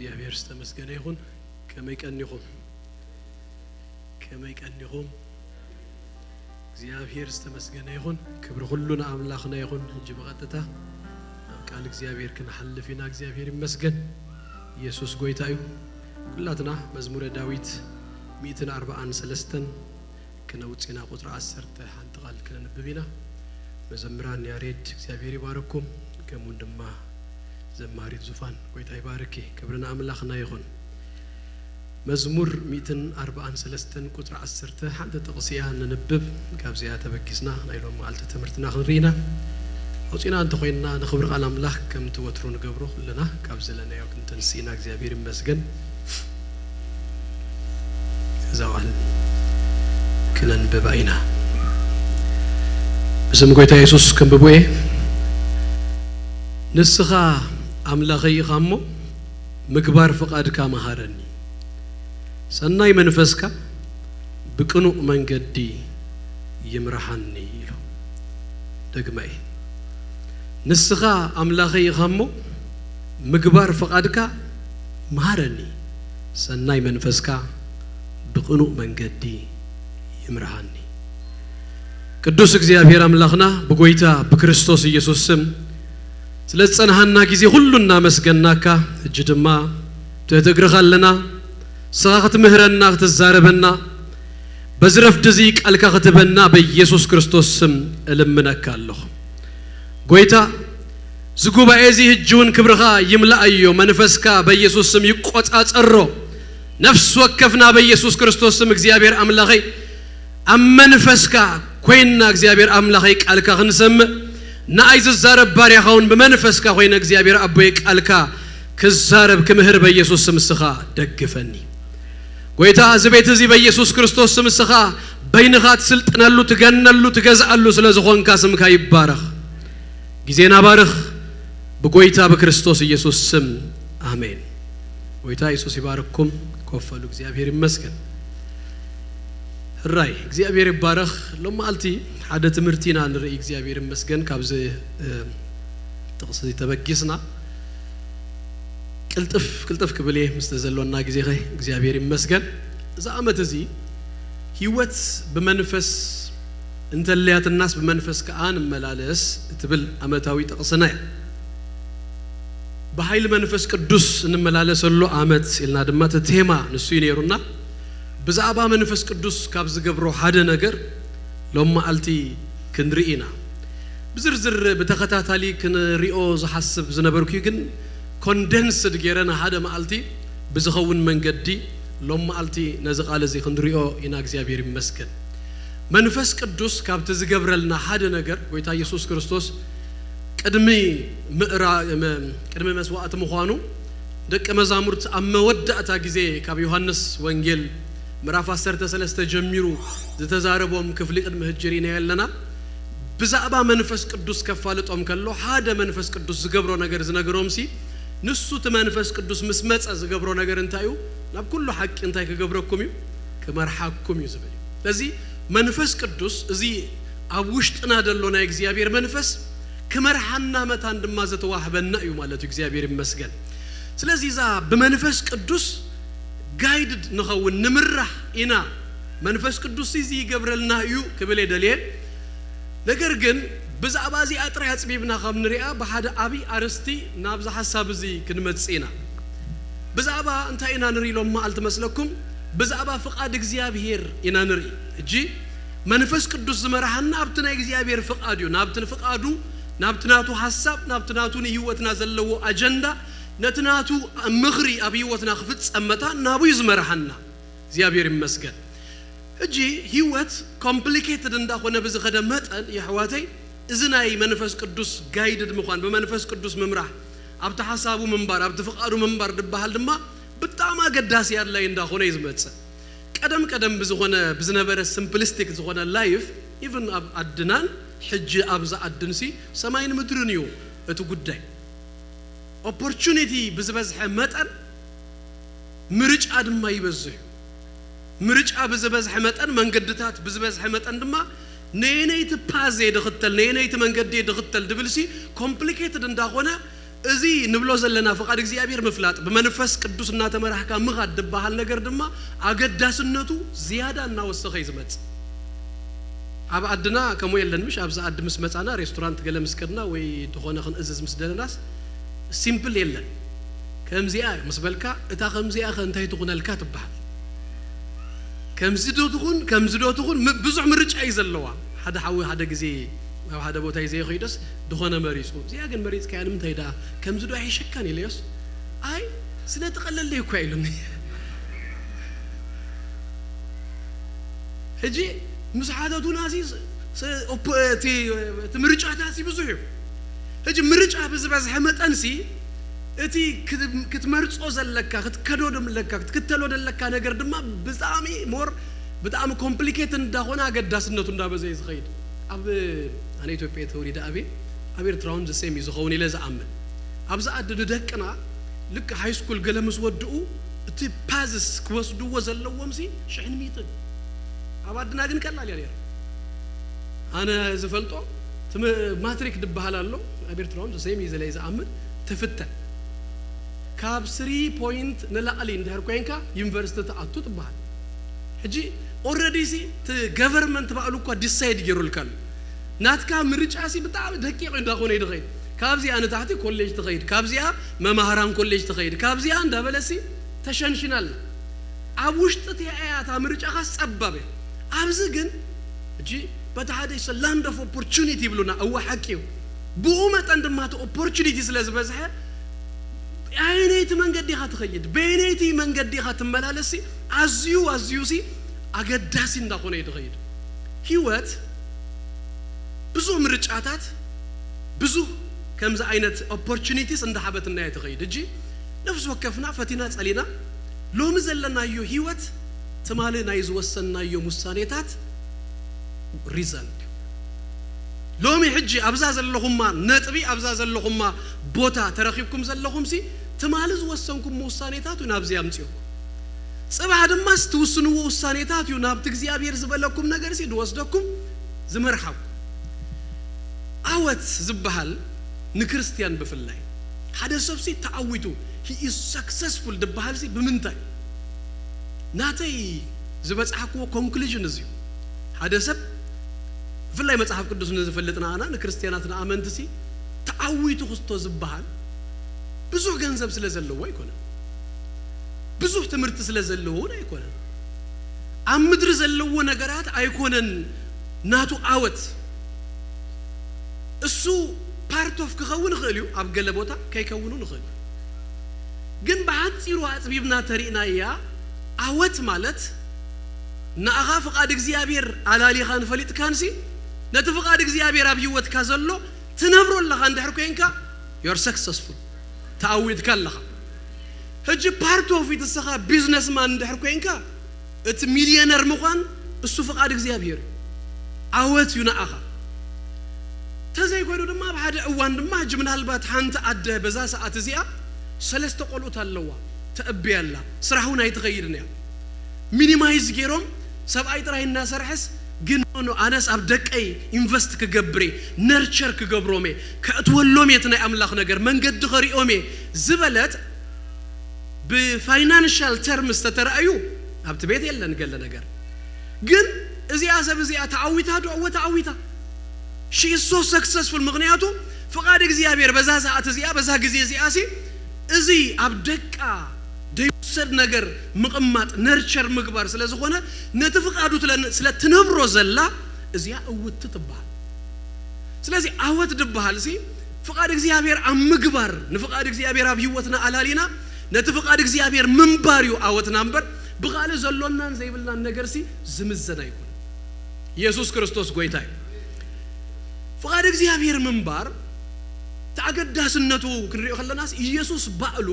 እግዚኣብሔር ዝተመስገነ ይኹን። ከመይ ቀኒኹም? ከመይ ቀኒኹም? እግዚኣብሔር ዝተመስገነ ይኹን። ክብሪ ኩሉ ንኣምላኽና ይኹን። ሕጂ ብቐጥታ ናብ ቃል እግዚኣብሔር ክንሓልፍ ኢና። እግዚኣብሔር ይመስገን። ኢየሱስ ጎይታ እዩ። ኩላትና መዝሙረ ዳዊት ሚእትን ኣርባዓን ሰለስተን ክነውፅና ቁፅሪ ዓሰርተ ሓንቲ ቃል ክነንብብ ኢና። መዘምራን ያሬድ እግዚኣብሔር ይባርኩም፣ ከምኡን ድማ ዘማሪት ዙፋን ጎይታ ይባርኪ። ክብሪ ንኣምላኽና ይኹን። መዝሙር ሚእትን ኣርባዓን ሰለስተን ቁፅሪ ዓሰርተ ሓንቲ ጥቕሲ እያ ንንብብ። ካብዚኣ ተበጊስና ናይ ሎም መዓልቲ ትምህርትና ክንርኢና ኣውፂና እንተኮይንና ንክብሪ ቃል ኣምላኽ ከምቲ ወትሩ ንገብሮ ኩልና ካብ ዘለናዮ ክንተንስኢና እግዚኣብሔር ይመስገን። እዛ ቃል ክነንብባ ኢና። ብስም ጎይታ የሱስ ከንብቦ እየ። ንስኻ ኣምላኸይ ኢኻ እሞ ምግባር ፍቓድካ መሃረኒ። ሰናይ መንፈስካ ብቅኑዕ መንገዲ ይምርሓኒ ኢሉ። ደግመ እየ። ንስኻ ኣምላኸይ ኢኻ እሞ ምግባር ፍቓድካ መሃረኒ። ሰናይ መንፈስካ ብቅኑዕ መንገዲ ይምርሃኒ። ቅዱስ እግዚኣብሔር ኣምላኽና ብጎይታ ብክርስቶስ ኢየሱስ ስም ስለ ዝጸንሃና ግዜ ኩሉ እናመስገናካ፣ ሕጂ ድማ ትሕቲ እግርኻ ኣለና። ንስኻ ክትምህረና ክትዛረበና በዚ ረፍዲ እዚ ቃልካ ክትበና በኢየሱስ ክርስቶስ ስም እልምነካ ኣለኹ። ጎይታ እዚ ጉባኤ እዚ ሕጂ እውን ክብርኻ ይምላኣዮ። መንፈስካ በኢየሱስ ስም ይቆጻጸሮ። ነፍሲ ወከፍና በኢየሱስ ክርስቶስ ስም እግዚኣብሔር ኣምላኸይ ኣብ መንፈስካ ኮይንና እግዚኣብሔር ኣምላኸይ ቃልካ ክንሰምዕ ንኣይ ዝዛረብ ባርያኻ እውን ብመንፈስካ ኮይነ እግዚኣብሔር ኣቦየ ቃልካ ክዛረብ ክምህር በኢየሱስ ስም እስኻ ደግፈኒ። ጎይታ እዚ ቤት እዚ በኢየሱስ ክርስቶስ ስም እስኻ በይንኻ ትስልጥነሉ ትገነሉ ትገዝኣሉ ስለ ዝኾንካ ስምካ ይባረኽ። ግዜና ባርኽ ብጎይታ ብክርስቶስ ኢየሱስ ስም ኣሜን። ጎይታ ኢየሱስ ይባርክኩም። ኮፈሉ እግዚኣብሔር ይመስገን። ሕራይ እግዚኣብሔር ይባረኽ። ሎም መዓልቲ ሓደ ትምህርቲ ኢና ንርኢ። እግዚኣብሔር ይመስገን። ካብዚ ጥቕሲ ተበጊስና ቅልጥፍ ቅልጥፍ ክብል እየ ምስ ዘሎና ግዜኸ እግዚኣብሔር ይመስገን። እዚ ዓመት እዚ ህይወት ብመንፈስ እንተለያትናስ ብመንፈስ ከኣ ንመላለስ እትብል ዓመታዊ ጥቕስና እያ። ብሓይሊ መንፈስ ቅዱስ እንመላለሰሉ ዓመት ኢልና ድማ እቲ ቴማ ንሱ እዩ ነይሩና። ብዛዕባ መንፈስ ቅዱስ ካብ ዝገብሮ ሓደ ነገር ሎም መዓልቲ ክንርኢ ኢና። ብዝርዝር ብተኸታታሊ ክንሪኦ ዝሓስብ ዝነበርኩ ግን ኮንደንስድ ገይረ ንሓደ መዓልቲ ብዝኸውን መንገዲ ሎም መዓልቲ ነዚ ቃል እዚ ክንሪኦ ኢና። እግዚኣብሔር ይመስገን። መንፈስ ቅዱስ ካብቲ ዝገብረልና ሓደ ነገር ጎይታ ኢየሱስ ክርስቶስ ቅድሚ ምእራ ቅድሚ መስዋዕቲ ምዃኑ ደቂ መዛሙርት ኣብ መወዳእታ ግዜ ካብ ዮሃንስ ወንጌል ምዕራፍ ዓሰርተ ሰለስተ ጀሚሩ ዝተዛረቦም ክፍሊ ቅድሚ ሕጂ ርኢናዮ ኣለና። ብዛዕባ መንፈስ ቅዱስ ከፋልጦም ከሎ ሓደ መንፈስ ቅዱስ ዝገብሮ ነገር ዝነገሮም ሲ ንሱ እቲ መንፈስ ቅዱስ ምስ መጸ ዝገብሮ ነገር እንታይ እዩ? ናብ ኩሉ ሓቂ እንታይ ክገብረኩም እዩ? ክመርሓኩም እዩ ዝብል እዩ። ስለዚ መንፈስ ቅዱስ እዚ ኣብ ውሽጥና ዘሎ ናይ እግዚኣብሔር መንፈስ ክመርሓና መታን ድማ ዘተዋህበና እዩ ማለት እዩ። እግዚኣብሔር ይመስገን። ስለዚ እዛ ብመንፈስ ቅዱስ ጋይድድ ንኸውን ንምራሕ ኢና። መንፈስ ቅዱስ እዚ ይገብረልና እዩ ክብል እየ ደልየ። ነገር ግን ብዛዕባ እዚኣ ጥራይ ኣጽቢብና ካብ ንሪኣ ብሓደ ዓብዪ ኣርእስቲ ናብዚ ሓሳብ እዚ ክንመጽእ ኢና። ብዛዕባ እንታይ ኢና ንርኢ ሎም መዓልቲ መስለኩም? ብዛዕባ ፍቓድ እግዚኣብሔር ኢና ንርኢ። ሕጂ መንፈስ ቅዱስ ዝመርሓና ኣብቲ ናይ እግዚኣብሔር ፍቓድ እዩ። ናብቲ ፍቓዱ ናብቲ ናቱ ሓሳብ ናብቲ ናቱ ንህይወትና ዘለዎ ኣጀንዳ ነቲ ናቱ ምኽሪ ኣብ ህይወትና ክፍጸም መታን ናቡ እዩ ዝመርሓና። እግዚኣብሔር ይመስገን። ሕጂ ህይወት ኮምፕሊኬትድ እንዳኾነ ብዝኸደ መጠን የሕዋተይ እዚ ናይ መንፈስ ቅዱስ ጋይድድ ምዃን ብመንፈስ ቅዱስ ምምራሕ ኣብቲ ሓሳቡ ምንባር ኣብቲ ፍቓዱ ምንባር ድበሃል ድማ ብጣዕሚ ኣገዳሲ ኣድላይ እንዳኾነ እዩ ዝመጽእ። ቀደም ቀደም ብዝኾነ ብዝነበረ ሲምፕሊስቲክ ዝኾነ ላይፍ ኢቭን ኣብ ዓድናን ሕጂ ኣብዚ ዓድንሲ ሰማይን ምድርን እዩ እቲ ጉዳይ። ኦፖርቹኒቲ ብዝበዝሐ መጠን ምርጫ ድማ ይበዝሕ እዩ። ምርጫ ብዝበዝሐ መጠን መንገድታት ብዝበዝሐ መጠን ድማ ነየነይቲ ፓዝ እየ ድኽተል ነየነይቲ መንገዲ እየ ድኽተል ድብልሲ ኮምፕሊኬትድ እንዳኾነ እዚ ንብሎ ዘለና ፍቓድ እግዚኣብሔር ምፍላጥ፣ ብመንፈስ ቅዱስ እናተመራሕካ ምኻድ ዝበሃል ነገር ድማ ኣገዳስነቱ ዝያዳ እናወሰኸ እዩ ዝመጽእ። ኣብ ዓድና ከምኡ የለን፣ ምሽ? ኣብዚ ዓዲ ምስ መጻና፣ ሬስቶራንት ገለ ምስ ከድና ወይ ዝኾነ ክንእዝዝ ምስ ደለናስ፣ ሲምፕል የለን። ከምዚኣ ምስ በልካ፣ እታ ከምዚኣ ከ እንታይ ትኹነልካ ትበሃል። ከምዚ ዶ ትኹን፣ ከምዚ ዶ ትኹን፣ ም-፣ ብዙሕ ምርጫ እዩ ዘለዋ። ሓደ ሓዊ ሓደ ግዜ ኣብ ሓደ ቦታ እዩ ዘይኸይዶስ፣ ዝኾነ መሪጹ። እዚኣ ግን መሪጽካያ ንምንታይ ደኣ? ከምዚ ዶ ኣይሕሸካን ኢለዮስ፣ ኣይ፣ ስለ ትቐለለይ እኳ ኢሉኒ። ሕጂ ምስ ሓተቱና ሲ፣ ስ-፣ ኦፖ-፣ እቲ፣ እቲ ምርጫታት ሲ ብዙሕ እዩ። ሕጂ ምርጫ ብዝበዝሐ መጠን ሲ፣ እቲ ክት-፣ ክትመርጾ ዘለካ፣ ክትከዶ ደለካ፣ ክትክተሎ ደለካ ነገር ድማ ብጣዕሚ ሞር፣ ብጣዕሚ ኮምፕሊኬት እንዳኾነ ኣገዳስነቱ እንዳበዘ እዩ ዝኸይድ። ኣብ፣ ኣነ ኢትዮጵያ ተወሊደ ኣብየ፣ ኣብ ኤርትራ እውን ዘሴም እዩ ዝኸውን ኢለ ዝኣምን። ኣብዚ ዓዲ ንደቅና ልክ ሃይ ስኩል ገለ ምስ ወድኡ እቲ ፓዝስ ክወስድዎ ዘለዎም ሲ ሽሕን ሚእትን። ኣብ ዓድና ግን ቀላል እያ ነይራ። ኣነ ዝፈልጦ ትም-፣ ማትሪክ ዝበሃል ኣሎ ኣብ ኤርትራ እውን ዘሴም እዩ ኢለ ዝኣምን። ትፍተን ካብ ስሪ ፖይንት ንላዕሊ እንድሕር ኮይንካ ዩኒቨርሲቲ ትኣቱ ትበሃል። ሕጂ ኦልሬዲ ሲ እቲ ገቨርንመንት ባዕሉ እኳ ዲሳይድ ገይሩልካ ኣሎ። ናትካ ምርጫ ሲ ብጣዕሚ ደቂቕ እንዳኾነ እዩ ዝኸይድ። ካብዚኣ ንታሕቲ ኮሌጅ ትኸይድ፣ ካብዚኣ መማህራን ኮሌጅ ትኸይድ፣ ካብዚኣ እንዳበለ ሲ ተሸንሽና ኣላ። ኣብ ውሽጢ እቲኣ እያ እታ ምርጫኻ ጸባብ እያ። ኣብዚ ግን ሕጂ በቲ ሓደ is a land of opportunity ይብሉና። እወ ሓቂ እዩ። ብኡ መጠን ድማ እቲ ኦፖርቹኒቲ ስለ ዝበዝሐ ኣየነይቲ መንገዲ ኢኻ ትኸይድ፣ በየነይቲ መንገዲ ኢኻ ትመላለስ ሲ ኣዝዩ ኣዝዩ ሲ ኣገዳሲ እንዳኾነ እዩ ዝኸይድ። ህይወት ብዙህ ምርጫታት፣ ብዙህ ከምዚ ዓይነት ኦፖርቹኒቲስ እንዳሃበትና እያ ትኸይድ። ሕጂ ነፍሲ ወከፍና ፈቲና ጸሊና ሎሚ ዘለናዮ ህይወት ትማሊ ናይ ዝወሰንናዮም ውሳኔታት ሪዛልት እዩ። ሎሚ ሕጂ ኣብዛ ዘለኹማ ነጥቢ፣ ኣብዛ ዘለኹማ ቦታ ተረኺብኩም ዘለኹም ሲ ትማሊ ዝወሰንኩም ውሳኔታት እዩ ናብዚ ኣምጽኡኩም። ጽባሕ ድማ ሲ ትውስንዎ ውሳኔታት እዩ ናብቲ እግዚኣብሔር ዝበለኩም ነገር ሲ ዝወስደኩም ዝመርሓኩም። ዓወት ዝበሃል ንክርስትያን ብፍላይ ሓደ ሰብ ሲ ተዓዊቱ፣ he is successful ዝበሃል ሲ ብምንታይ? ናተይ ዝበጽሓክዎ ኮንክሉዥን እዚ እዩ። ሓደ ሰብ ብፍላይ መጽሓፍ ቅዱስ ንዝፈልጥ ንኣና ንክርስትያናት ንኣመንቲ ሲ ተዓዊቱ ክስቶ ዝበሃል ብዙሕ ገንዘብ ስለ ዘለዎ ኣይኮነን። ብዙሕ ትምህርቲ ስለ ዘለዎ እውን ኣይኮነን። ኣብ ምድሪ ዘለዎ ነገራት ኣይኮነን ናቱ ዓወት። እሱ ፓርት ኦፍ ክኸውን ይኽእል እዩ፣ ኣብ ገለ ቦታ ከይከውኑ ንኽእል እዩ። ግን ብሓጺሩ ኣጽቢብና ተሪእናያ ዓወት ማለት ንኣኻ ፍቓድ እግዚኣብሔር ኣላሊኻን ፈሊጥካንሲ ነቲ ፍቓድ እግዚኣብሔር ኣብ ህይወትካ ዘሎ ትነብሮ ኣለኻ እንድሕር ኮይንካ you're successful፣ ተዓዊትካ ኣለኻ። ሕጂ ፓርት ኦፍ ኢት ንስኻ ቢዝነስማን እንድሕር ኮይንካ እቲ ሚልዮነር ምዃን እሱ ፍቓድ እግዚኣብሔር እዩ። ዓወት እዩ ንኣኻ። ተዘይኮይኑ ድማ ኣብ ሓደ እዋን ድማ ሕጂ ምናልባት ሓንቲ ኣደ በዛ ሰዓት እዚኣ ሰለስተ ቆልኡት ኣለዋ፣ ተእብያ ኣላ፣ ስራሕ እውን ኣይትኸይድን እያ። ሚኒማይዝ ገይሮም ሰብኣይ ጥራይ እናሰርሐስ ግን ኖ ኖ ኣነስ ኣብ ደቀይ ኢንቨስት ክገብር እየ፣ ነርቸር ክገብሮም እየ፣ ከእትወሎም እየ እቲ ናይ ኣምላኽ ነገር መንገዲ ከሪኦም እየ ዝበለት ብፋይናንሻል ተርምስ ተተራእዩ ኣብቲ ቤት የለን ገለ ነገር። ግን እዚኣ ሰብ እዚኣ ተዓዊታ ዶ? እወ ተዓዊታ። She is so successful። ምኽንያቱ ፍቓድ እግዚኣብሔር በዛ ሰዓት እዚኣ በዛ ግዜ እዚኣ ሲ እዚ ኣብ ደቃ ደይውሰድ ነገር ምቕማጥ ነርቸር ምግባር ስለ ዝኾነ ነቲ ፍቓዱ ስለ- ስለ ትነብሮ ዘላ እዚኣ እውቲ ትበሃል። ስለዚ ዓወት ድበሃል ሲ ፍቓድ እግዚኣብሔር ኣብ ምግባር ንፍቓድ እግዚኣብሔር ኣብ ህይወትና ኣላሊና ነቲ ፍቓድ እግዚኣብሔር ምንባር እዩ ዓወትና እምበር ብኻልእ ዘሎናን ዘይብልናን ነገር ሲ ዝምዘን ኣይኮነን። ኢየሱስ ክርስቶስ ጎይታ እዩ። ፍቓድ እግዚኣብሔር ምንባር እቲ ኣገዳስነቱ ክንሪኦ ከለናስ ኢየሱስ ባዕሉ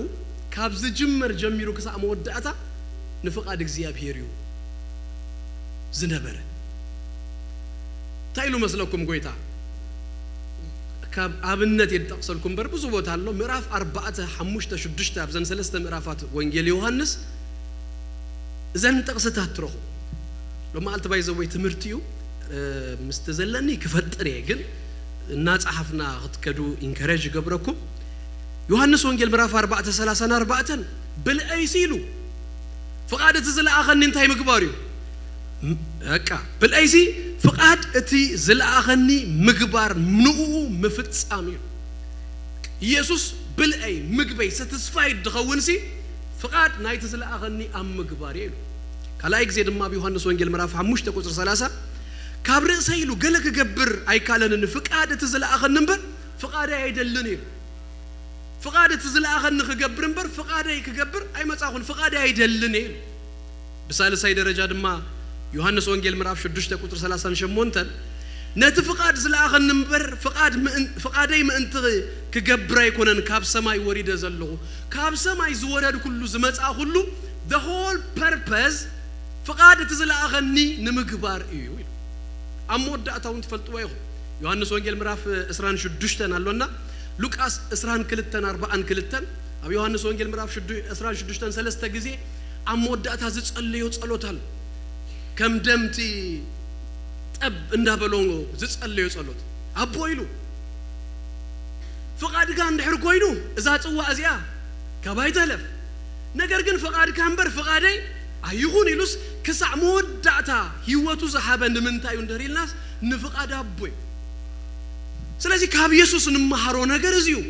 ካብ ዝጅመር ጀሚሩ ክሳዕ መወዳእታ ንፍቓድ እግዚኣብሔር እዩ ዝነበረ። እንታይ ኢሉ መስለኩም ጎይታ? ካብ ኣብነት እየ ዝጠቕሰልኩም እምበር ብዙ ቦታ ኣሎ። ምዕራፍ ኣርባዕተ፣ ሓሙሽተ፣ ሽዱሽተ ኣብዘን ሰለስተ ምዕራፋት ወንጌል ዮሃንስ እዘን ጥቕስታት ትረኽቡ። ሎማዓልቲ ባይዘወይ ትምህርቲ እዩ፣ እ፣ ምስቲ ዘለኒ ክፈጥር እየ፣ ግን እናጸሓፍና ክትከዱ ኢንከሬጅ ይገብረኩም። ዮሃንስ ወንጌል ምዕራፍ ኣርባዕተ ሰላሳን ኣርባዕተን ብልዐይሲ ኢሉ ፍቓድ እቲ ዝለኣኸኒ እንታይ ምግባር እዩ? ም- በቃ ብልዐይሲ ፍቓድ እቲ ዝለኣኸኒ ምግባር ንኡ ምፍጻም እዩ። ኢየሱስ ብልዐይ ምግበይ ሰትስፋይድ ድኸውንሲ ፍቓድ ናይቲ ዝለኣኸኒ ኣብ ምግባር እዩ ኢሉ። ካልኣይ ግዜ ድማ ኣብ ዮሃንስ ወንጌል ምዕራፍ ሓሙሽተ ቁፅሪ ሰላሳ ካብ ርእሰይ ኢሉ ገለ ክገብር ኣይካለንን፣ ፍቓድ እቲ ዝለኣኸኒ እምበር ፍቓደይ ኣይደልን ኢሉ። ፍቓድ እቲ ዝለኣኸኒ ክገብር እምበር ፍቓደይ ክገብር ኣይመጻኹን፣ ፍቓደይ ኣይደልን ኢሉ። ብሳልሳይ ደረጃ ድማ ዮሃንስ ወንጌል ምዕራፍ ሽዱሽተ ቁፅሪ ሰላሳን ሸሞንተን ነቲ ፍቓድ ዝለኣኸኒ እምበር ፍቓድ ምእን- ፍቓደይ ምእንቲ ክገብር ኣይኮነን ካብ ሰማይ ወሪደ ዘለኹ፣ ካብ ሰማይ ዝወረድኩሉ ዝመጻእኩሉ the whole purpose ፍቓድ እቲ ዝለኣኸኒ ንምግባር እዩ ኢሉ። ኣብ መወዳእታ እውን ትፈልጥዎ ኢኹም። ዮሃንስ ወንጌል ምዕራፍ ዕስራን ሽዱሽተን ኣሎና፣ ሉቃስ ዕስራን ክልተን ኣርባዓን ክልተን። ኣብ ዮሃንስ ወንጌል ምዕራፍ ሽዱ- ዕስራን ሽዱሽተን ሰለስተ ግዜ ኣብ መወዳእታ ዝጸለዮ ጸሎት ኣሎ። ከም ደምቲ ጠብ እንዳበሎ ዝጸለዮ ጸሎት፣ ኣቦ ኢሉ፣ ፍቓድካ እንድሕር ኮይኑ እዛ ጽዋ እዚኣ ካባይ ትሕለፍ፣ ነገር ግን ፍቓድካ እምበር ፍቓደይ ኣይኹን ኢሉስ ክሳዕ መወዳእታ ህይወቱ ዝሃበ ንምንታይ እዩ እንድሕር ኢልናስ ንፍቓድ ኣቦ እዩ። ስለዚ ካብ የሱስ እንመሃሮ ነገር እዚ እዩ።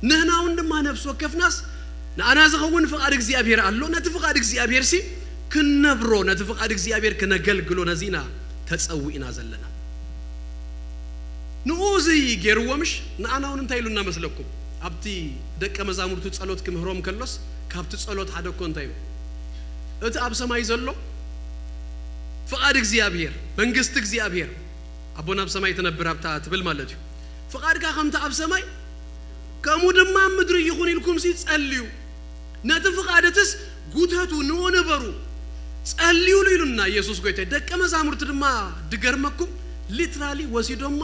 ንህና እውን ድማ ነፍሲ ወከፍናስ ንኣና ዝኸውን ፍቓድ እግዚኣብሔር ኣሎ። ነቲ ፍቓድ እግዚኣብሔር ሲ ክንነብሮ፣ ነቲ ፍቓድ እግዚኣብሔር ክነገልግሎ ነዚ ኢና ተጸዊእና ዘለና። ንኡ እዚ ገይርዎ ምሽ ንኣና እውን እንታይ ኢሉና መስለኩም? ኣብቲ ደቀ መዛሙርቱ ጸሎት ክምህሮም ከሎስ ካብቲ ጸሎት ሓደ እኮ እንታይ እዩ? እቲ ኣብ ሰማይ ዘሎ ፍቓድ እግዚኣብሔር፣ መንግስቲ እግዚኣብሔር፣ ኣቦና ኣብ ሰማይ ትነብር ኣብታ ትብል ማለት እዩ። ፍቓድካ ከምቲ ኣብ ሰማይ ከምኡ ድማ ኣብ ምድሪ ይኹን ኢልኩም ሲ ጸልዩ። ነቲ ፍቓድ እትስ ጉተቱ ንኡ ንበሩ ጸልዩሉ ኢሉና ኢየሱስ ጎይታ። ደቀ መዛሙርቲ ድማ ድገርመኩም ሊትራሊ ወሲዶማ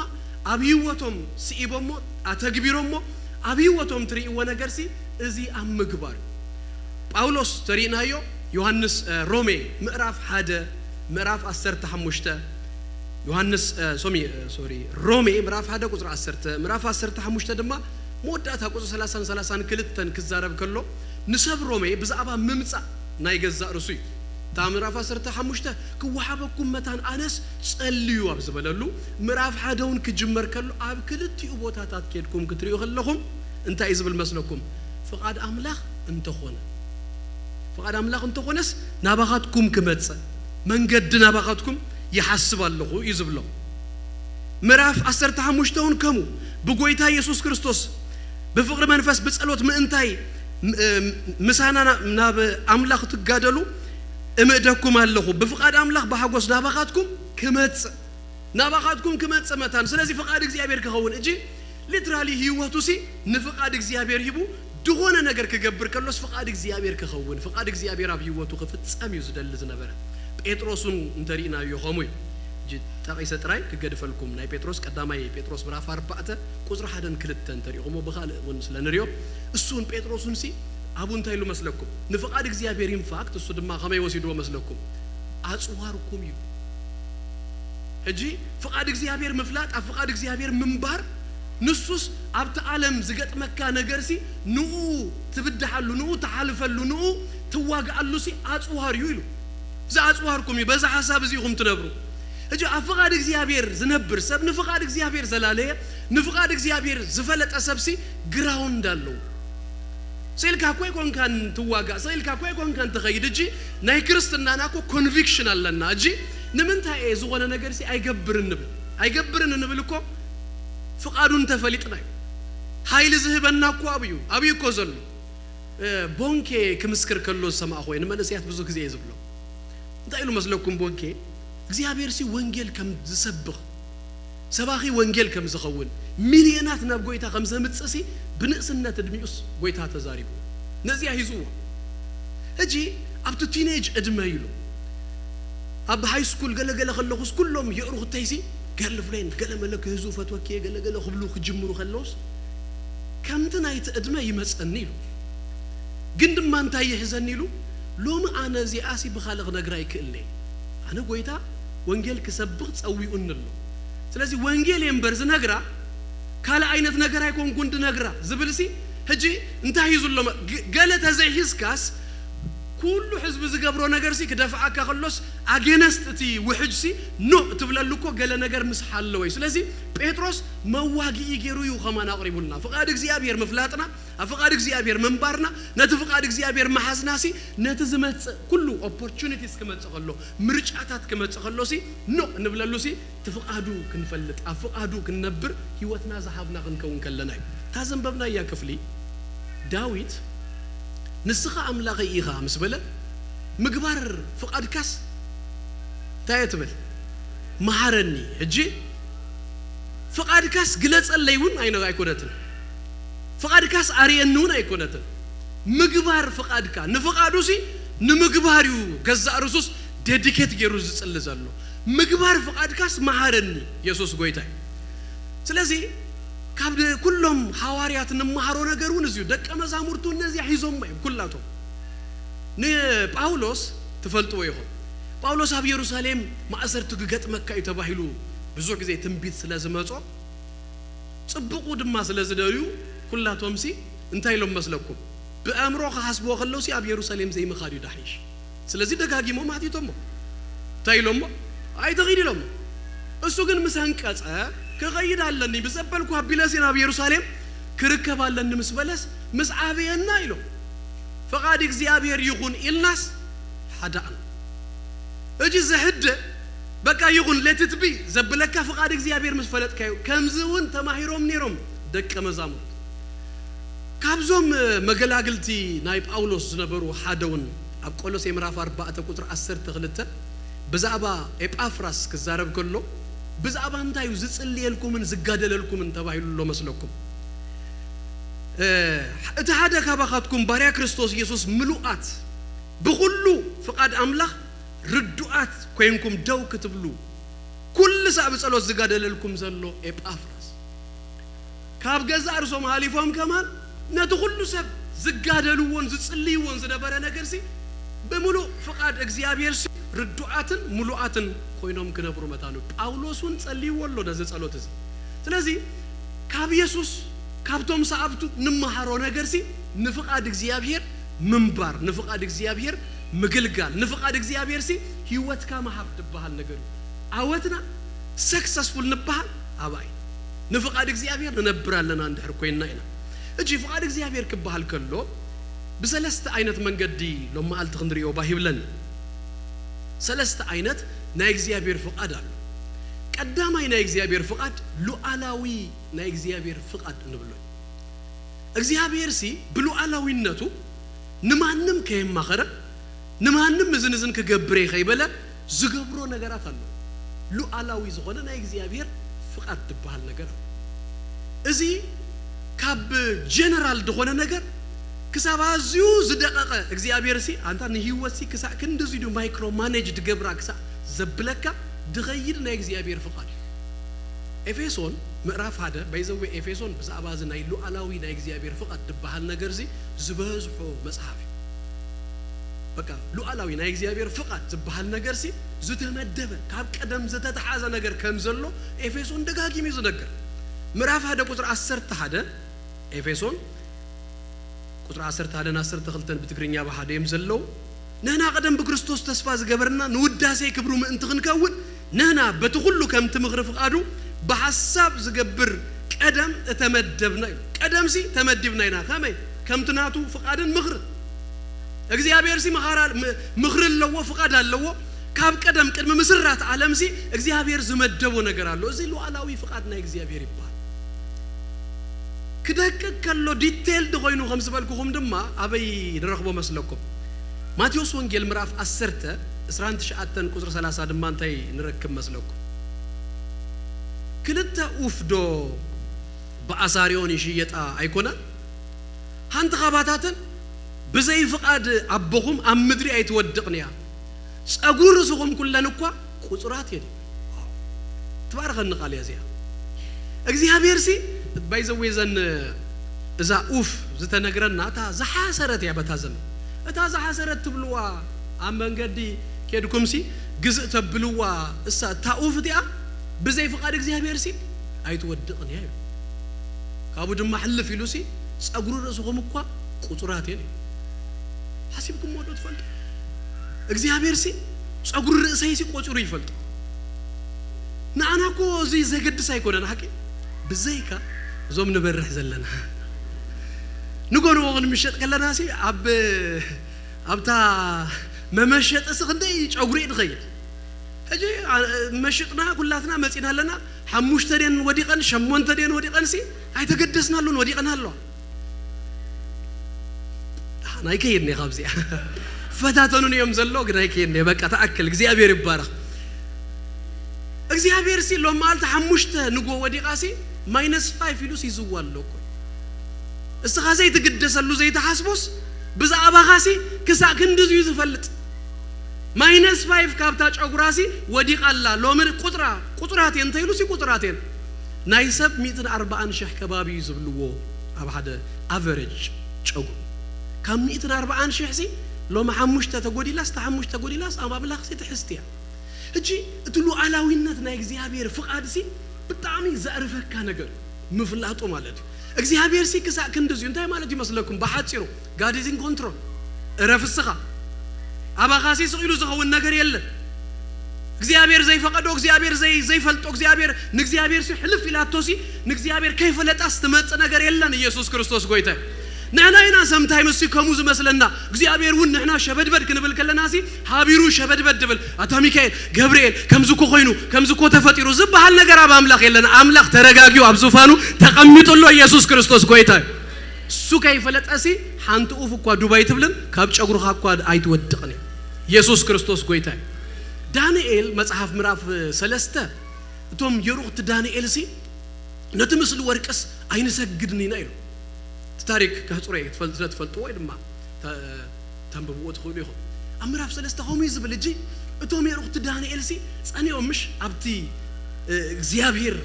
ኣብ ህይወቶም ስኢቦሞ ኣተግቢሮሞ ኣብ ህይወቶም ትርእይዎ ነገር ሲ እዚ ኣብ ምግባር እዩ። ጳውሎስ ተሪእናዮ ዮሃንስ እ፣ ሮሜ ምዕራፍ ሓደ ምዕራፍ ዓሰርተ ሓሙሽተ ዮሃንስ እ፣ ሶሚ እ፣ ሶሪ ሮሜ ምዕራፍ ሓደ ቁፅሪ ዓሰርተ ምዕራፍ ዓሰርተ ሓሙሽተ ድማ መወዳእታ ቁፅሪ ሰላሳን ሰላሳን ክልተን ክዛረብ ከሎ ንሰብ ሮሜ ብዛዕባ ምምፃእ ናይ ገዛእ ርሱ እዩ። እታ ምዕራፍ ዓሰርተ ሓሙሽተ ክወሃበኩም መታን ኣነስ ጸልዩ ኣብ ዝበለሉ ምዕራፍ ሓደ እውን ክጅመር ከሎ ኣብ ክልቲኡ ቦታታት ኬድኩም ክትርእዩ ከለኹም እንታይ እዩ ዝብል መስለኩም? ፍቓድ ኣምላኽ እንተኾነ ፍቓድ ኣምላኽ እንተኾነስ ናባኻትኩም ክመጽእ መንገዲ ናባኻትኩም ይሓስብ ኣለኹ እዩ ዝብሎም። ምዕራፍ ዓሰርተ ሓሙሽተ እውን ከምኡ ብጎይታ ኢየሱስ ክርስቶስ ብፍቕሪ መንፈስ ብጸሎት ምእንታይ ም- እ- ምሳና ና- ናብ ኣምላኽ ትጋደሉ እምእደኩም ኣለኹ። ብፍቓድ ኣምላኽ ብሓጎስ ናባኻትኩም ክመጽእ ናባኻትኩም ክመጽእ መታን። ስለዚ ፍቓድ እግዚኣብሔር ክኸውን እጂ ሊትራሊ ህይወቱ ሲ ንፍቓድ እግዚኣብሔር ሂቡ ዝኾነ ነገር ክገብር ከሎስ ፍቓድ እግዚኣብሔር ክኸውን ፍቓድ እግዚኣብሔር ኣብ ህይወቱ ክፍጸም እዩ ዝደሊ ዝነበረ። ጴጥሮስ እውን እንተሪእናዮ ከምኡ እዩ። እጂ ጠቒሰ ጥራይ ክገድፈልኩም ናይ ጴጥሮስ ቀዳማይ ጴጥሮስ ምዕራፍ ኣርባዕተ ቁፅሪ ሓደን ክልተን እንተሪእኹሞ ብኻልእ እውን ስለ ንሪኦ እሱ እውን ጴጥሮስ እውን ሲ ኣብኡ እንታይ ኢሉ መስለኩም? ንፍቓድ እግዚኣብሔር ኢንፋክት እሱ ድማ ከመይ ወሲድዎ መስለኩም? ኣፅዋርኩም እዩ። ሕጂ ፍቓድ እግዚኣብሔር ምፍላጥ ኣብ ፍቓድ እግዚኣብሔር ምንባር ንሱስ ኣብቲ ዓለም ዝገጥመካ ነገርሲ ንኡ ትብድሓሉ ንኡ ትሓልፈሉ ንኡ ትዋግኣሉሲ ኣፅዋር እዩ ኢሉ። እዚ ኣፅዋርኩም እዩ። በዛ ሓሳብ እዚ ኢኹም ትነብሩ። ሕጂ ኣብ ፍቓድ እግዚኣብሔር ዝነብር ሰብ ንፍቓድ እግዚኣብሔር ዘላለየ ንፍቓድ እግዚኣብሔር ዝፈለጠ ሰብሲ ግራውንድ ኣለዉ። ስኢልካ እኮ ኣይኮንካን ትዋጋእ፣ ስኢልካ እኮ ኣይኮንካን ትኸይድ። እጂ ናይ ክርስትናና እኮ ኮንቪክሽን ኣለና። እጂ ንምንታይ እየ ዝኾነ ነገር ሲ ኣይገብርን ንብል? ኣይገብርን እንብል እኮ ፍቓዱ እንተፈሊጥና እዩ። ሓይሊ ዝህበና እኮ ኣብዩ ኣብዩ እኮ ዘሎ። እ፣ ቦንኬ ክምስክር ከሎ ዝሰማዕኹ ወይ ንመንእሰያት ብዙ ግዜ እየ ዝብሎ። እንታይ ኢሉ መስለኩም ቦንኬ? እግዚኣብሔር ሲ ወንጌል ከም ዝሰብኽ ሰባኺ ወንጌል ከም ዝኸውን ሚልዮናት ናብ ጎይታ ከም ዘምጽእ ሲ ብንእስነት እድሚኡስ ጎይታ ተዛሪቡ ነዚያ ሂዝዎ። ሕጂ ኣብቲ ቲኔጅ እድመ ኢሉ ኣብ ሃይ ስኩል ገለገለ ከለኹስ ኩሎም የዕሩኽተይሲ ገርል ፍሬንድ ገለመለ ክህዙ ፈትወኪ ገለገለ ክብሉ ክጅምሩ ከለውስ ከምቲ ናይቲ እድመ ይመጸኒ ኢሉ። ግን ድማ እንታይ ይሕዘኒ ኢሉ ሎሚ ኣነ እዚኣሲ ብኻልእ ክነግራ ይክእልኒ። ኣነ ጎይታ ወንጌል ክሰብኽ ጸዊኡኒ ኣሎ። ስለዚ ወንጌል እየ እምበር ዝነግራ ካልእ ዓይነት ነገር ኣይኮንኩን ድነግራ ዝብልሲ ሕጂ እንታይ እዩ ዘሎ? ገለ ተዘይሒዝካስ ኩሉ ህዝቢ ዝገብሮ ነገርሲ ክደፍኣካ ከሎስ ኣጌነስት እቲ ውሕጅሲ ኖ እትብለሉ እኮ ገለ ነገር ምስ ሓለወ እዩ። ስለዚ ጴጥሮስ መዋግኢ ገይሩ እዩ ከማን ኣቕሪቡልና። ፍቓድ እግዚኣብሔር ምፍላጥና፣ ኣብ ፍቓድ እግዚኣብሔር ምንባርና፣ ነቲ ፍቓድ እግዚኣብሔር መሓዝናሲ ነቲ ዝመጽእ ኩሉ ኦፖርቹኒቲስ ክመጽእ ከሎ፣ ምርጫታት ክመጽእ ከሎሲ ኖ እንብለሉሲ እቲ ፍቓዱ ክንፈልጥ፣ ኣብ ፍቓዱ ክንነብር ህይወትና ዝሃብና ክንከውን ከለና እዩ። እታ ዘንበብናያ ክፍሊ ዳዊት ንስኻ ኣምላኸይ ኢኻ ምስ በለ ምግባር ፍቓድካስ እንታይ እየ ትብል? መሃረኒ። ሕጂ ፍቓድካስ ግለጸለይ እውን ኣይነ- ኣይኮነትን። ፍቓድካስ ኣርእየኒ እውን ኣይኮነትን። ምግባር ፍቓድካ ንፍቓዱሲ ንምግባር እዩ ገዛእ ርሱስ ዴዲኬት ገይሩ ዝጽሊ ዘሎ። ምግባር ፍቓድካስ መሃረኒ የሱስ ጎይታይ። ስለዚ ካብ ኩሎም ሃዋርያት እንመሃሮ ነገር እውን እዚዩ። ደቀ መዛሙርቱ እነዚያ ሒዞም እዮም ኩላቶም። ንጳውሎስ ትፈልጥዎ ኢኹም። ጳውሎስ ኣብ የሩሳሌም ማእሰርቲ ክገጥመካ እዩ ተባሂሉ ብዙሕ ግዜ ትንቢት ስለ ዝመጾ ጽቡቑ ድማ ስለ ዝደልዩ ኩላቶምሲ እንታይ ኢሎም መስለኩም? ብኣእምሮ ክሓስብዎ ከለውሲ ኣብ የሩሳሌም ዘይምኻድ እዩ ዳሕይሽ። ስለዚ ደጋጊሞም ኣቲቶሞ። እንታይ ኢሎሞ? ኣይትኺድ ኢሎሞ። እሱ ግን ምስ ኣንቀጸ ክኸይድ ኣለኒ ብዘበልኩ ኣቢለሲ ናብ የሩሳሌም ክርከብ ኣለኒ ምስ በለስ ምስ ዓበየና ኢሎም። ፍቓድ እግዚኣብሔር ይኹን ኢልናስ ሓዳእና። እጂ ዝሕደ በቃ ይኹን ሌትት ቢ ዘብለካ ፍቓድ እግዚኣብሔር ምስ ፈለጥካዩ። ከምዚ እውን ተማሂሮም ነይሮም ደቀ መዛሙርት። ካብዞም መገላግልቲ ናይ ጳውሎስ ዝነበሩ ሓደ እውን ኣብ ቆሎሴ ምዕራፍ ኣርባዕተ ቁጽሪ ዓሰርተ ክልተ ብዛዕባ ኤጳፍራስ ክዛረብ ከሎ ብዛዕባ እንታይ እዩ ዝጽልየልኩምን ዝጋደለልኩምን ተባሂሉ ኣሎ መስለኩም? እቲ ሓደ ካባኻትኩም ባርያ ክርስቶስ ኢየሱስ ምሉኣት ብኹሉ ፍቓድ ኣምላኽ ርዱኣት ኮይንኩም ደው ክትብሉ ኩሉ ሳዕ ብጸሎት ዝጋደለልኩም ዘሎ ኤጳፍራስ ካብ ገዛእ ርእሶም ሃሊፎም ከማን ነቲ ኩሉ ሰብ ዝጋደልዎን ዝጽልይዎን ዝነበረ ነገርሲ ብምሉእ ፍቓድ እግዚኣብሔርሲ ርዱኣትን ምሉኣትን ኮይኖም ክነብሩ መታኑ ጳውሎስ እውን ጸልይዎ ኣሎ ነዚ ጸሎት እዚ። ስለዚ ካብ የሱስ ካብቶም ሰዓብቱ ንምሃሮ ነገርሲ ንፍቓድ እግዚኣብሔር ምንባር፣ ንፍቓድ እግዚኣብሔር ምግልጋል፣ ንፍቓድ እግዚኣብሔርሲ ህይወትካ ምሃብ ዝበሃል ነገር እዩ። ዓወትና ሰክሰስፉል ንበሃል ኣባይ ንፍቓድ እግዚኣብሔር ንነብር ኣለና እንድሕር ኮይንና ኢና። እጂ ፍቓድ እግዚኣብሔር ክበሃል ከሎ ብሰለስተ ዓይነት መንገዲ ሎም መዓልቲ ክንሪኦ ባህ ይብለኒ። ሰለስተ ዓይነት ናይ እግዚኣብሔር ፍቓድ ኣሎ። ቀዳማይ ናይ እግዚኣብሔር ፍቓድ ሉዓላዊ ናይ እግዚኣብሔር ፍቓድ ንብሎ። እግዚኣብሔር ሲ ብሉዓላዊነቱ ንማንም ከየማኸረ ንማንም እዝን እዝን ክገብር እየ ከይበለ ዝገብሮ ነገራት ኣሎ። ሉዓላዊ ዝኾነ ናይ እግዚኣብሔር ፍቓድ ዝበሃል ነገር ኣሎ። እዚ ካብ ጀነራል ዝኾነ ነገር ክሳብ ኣዝዩ ዝደቐቐ እግዚኣብሔር ሲ ኣንታ ንህይወት ሲ ክሳዕ ክንድዚ ድዩ ማይክሮ ማኔጅ ድገብራ ክሳዕ ዘብለካ ድኸይድ ናይ እግዚኣብሔር ፍቓድ እዩ። ኤፌሶን ምዕራፍ ሓደ ባይዘዌ ኤፌሶን ብዛዕባ እዚ ናይ ሉዓላዊ ናይ እግዚኣብሔር ፍቓድ ዝበሃል ነገር ዚ ዝበዝሖ መጽሓፍ እዩ። በቃ ሉዓላዊ ናይ እግዚኣብሔር ፍቓድ ዝበሃል ነገር ሲ ዝተመደበ ካብ ቀደም ዝተተሓዘ ነገር ከም ዘሎ ኤፌሶን ደጋጊሙ እዩ ዝነግር። ምዕራፍ ሓደ ቁፅሪ ዓሰርተ ሓደ ኤፌሶን ቁፅሪ ዓሰርተ ሓደን ዓሰርተ ክልተን ብትግርኛ ብሓደ እዮም ዘለዉ። ንሕና ቀደም ብክርስቶስ ተስፋ ዝገበርና ንውዳሴ ክብሩ ምእንቲ ክንከውን ንሕና በቲ ኩሉ ከምቲ ምኽሪ ፍቓዱ ብሓሳብ ዝገብር ቀደም እተመደብና እዩ። ቀደምሲ ተመዲብና ኢና። ከመይ? ከምቲ ናቱ ፍቓድን ምኽርን። እግዚኣብሔርሲ ምኻራ- ም- ምኽሪ ኣለዎ፣ ፍቓድ ኣለዎ። ካብ ቀደም ቅድሚ ምስራት ዓለምሲ እግዚኣብሔር ዝመደቦ ነገር ኣሎ። እዚ ሉዓላዊ ፍቓድ ናይ እግዚኣብሔር ይበሃል። ክደቅቅ ከሎ ዲቴይልድ ኮይኑ ከም ዝበልኩኹም ድማ ኣበይ ንረኽቦ መስለኩም? ማቴዎስ ወንጌል ምዕራፍ ዓሰርተ ዕስራን ትሽዓተን ቁፅሪ ሰላሳ ድማ እንታይ ንረክብ መስለኩም? ክልተ ኡፍ ዶ ብኣሳሪኦን ይሽየጣ ኣይኮናን? ሓንቲ ካባታተን ብዘይ ፍቓድ ኣቦኹም ኣብ ምድሪ ኣይትወድቕን እያ። ጸጉሪ ርእስኹም ኩለን እኳ ቁጹራት እየን። ትባረኸኒ ቃል እያ እዚኣ። እግዚኣብሔር ሲ ባይዘዌ ዘን እዛ ኡፍ ዝተነግረና እታ ዝሓሰረት እያ በታ ዘመን። እታ ዝሓሰረት ትብልዋ ኣብ መንገዲ ኬድኩም ሲ ግዝእ ተብልዋ እሳ እታ ኡፍ እቲኣ ብዘይ ፍቓድ እግዚኣብሔር ሲ ኣይትወድቕን እያ እዩ። ካብኡ ድማ ሕልፍ ኢሉ ሲ ጸጉሪ ርእስኹም እኳ ቁጹራት እየን። ሓሲብኩምዎ ዶ ትፈልጡ? እግዚኣብሔር ሲ ጸጉሪ ርእሰይ ሲ ቆጺሩ ይፈልጦ። ንኣና እኮ እዚ ዘገድስ ኣይኮነን ሓቂ። ብዘይካ እዞም ንበርሕ ዘለና ንጎ ንጎ ክንምሸጥ ከለና ሲ ኣብ ኣብታ መመሸጢ ሲ ክንደይ ጨጉሪ እዩ ንኸይድ። ሕጂ አ- መሽጥና ኩላትና መጺና ኣለና። ሓሙሽተ ደን ወዲቐን ሸሞንተ ደን ወዲቐን ሲ ኣይተገደስናሉን ወዲቐን ኣለዋ። ናይ ከይድኒ ካብዚኣ ፈታተኑን እዮም ዘሎ ግን ኣይከይድኒ። በቃ ተኣክል እግዚኣብሔር ይባረኽ። እግዚኣብሔር ሲ ሎም መዓልቲ ሓሙሽተ ንጎ ወዲቓ ሲ ማይነስ ፋይፍ ኢሉ ሲ ይዝዋ ኣሎ እኮ። እስኻ ዘይትግደሰሉ ዘይትሓስቦስ ብዛዕባኻ ሲ ክሳእ ክንድዚ እዩ ዝፈልጥ። ማይነስ ፋይፍ ካብታ ጨጉራ ሲ ወዲቓ ኣላ። ሎሚ ቁጥራ ቁጥራት እየን እንተኢሉ ሲ ቁጥራት እየን። ናይ ሰብ ሚእትን ኣርባዓን ሽሕ ከባቢ እዩ ዝብልዎ ኣብ ሓደ ኣቨረጅ ጨጉሩ። ካብ ሚእትን ኣርባዓን ሽሕ ሲ ሎሚ ሓሙሽተ ተጎዲላስ፣ እታ ሓሙሽተ ተጎዲላስ ኣብ ኣምላኽ ሲ ትሕዝቲ እያ። ሕጂ እቲ ሉዓላዊነት ናይ እግዚኣብሔር ፍቓድ ሲ ብጣዕሚ ዘዕርፈካ ነገር ምፍላጡ ማለት እዩ። እግዚኣብሔር ሲ ክሳእ ክንድዚ እዩ። እንታይ ማለት ይመስለኩም? ብሓጺሩ God is in control። እረፍ እስኻ። ኣባኻ ሲ ስቕ ኢሉ ዝኸውን ነገር የለን። እግዚኣብሔር ዘይፈቐዶ፣ እግዚኣብሔር ዘይ- ዘይፈልጦ፣ እግዚኣብሔር ንእግዚኣብሔር ሲ ሕልፍ ኢላቶ ሲ ንእግዚኣብሔር ከይፈለጣስ ትመጽእ ነገር የለን። ኢየሱስ ክርስቶስ ጎይታ እዩ። ንሕና ኢና ሰምታይምስ ሲ ከምኡ ዝመስለና። እግዚኣብሔር እውን ንሕና ሸበድበድ ክንብል ከለና ሲ ሃቢሩ ሸበድበድ ድብል ኣታ ሚካኤል ገብርኤል ከምዚ እኮ ኮይኑ ከምዚ እኮ ተፈጢሩ ዝበሃል ነገር ኣብ ኣምላኽ የለን። ኣምላኽ ተረጋጊኡ ኣብ ዙፋኑ ተቐሚጡ ኣሎ። ኢየሱስ ክርስቶስ ጎይታ እዩ። እሱ ከይፈለጠ ሲ ሓንቲ ኡፍ እኳ ዱብ ኣይትብልን፣ ካብ ጨጉርኻ እኳ ኣይትወድቕን እዩ። ኢየሱስ ክርስቶስ ጎይታ እዩ። ዳንኤል መጽሓፍ ምዕራፍ ሰለስተ እቶም የሩኽቲ ዳንኤል ሲ ነቲ ምስሊ ወርቅስ ኣይንሰግድን ኢና ኢሉ። እቲ ታሪክ ከሕጽሮ እየ፣ ትፈል- ስለ ትፈልጥዎ ወይ ድማ ተ- ተንብብዎ ትኽእሉ ኢኹም። ኣብ ምዕራፍ ሰለስተ ከምኡ እዩ ዝብል። እጂ እቶም የሩኽቲ ዳንኤል ሲ ጸኒኦም ምሽ ኣብቲ እ፣ እግዚኣብሔር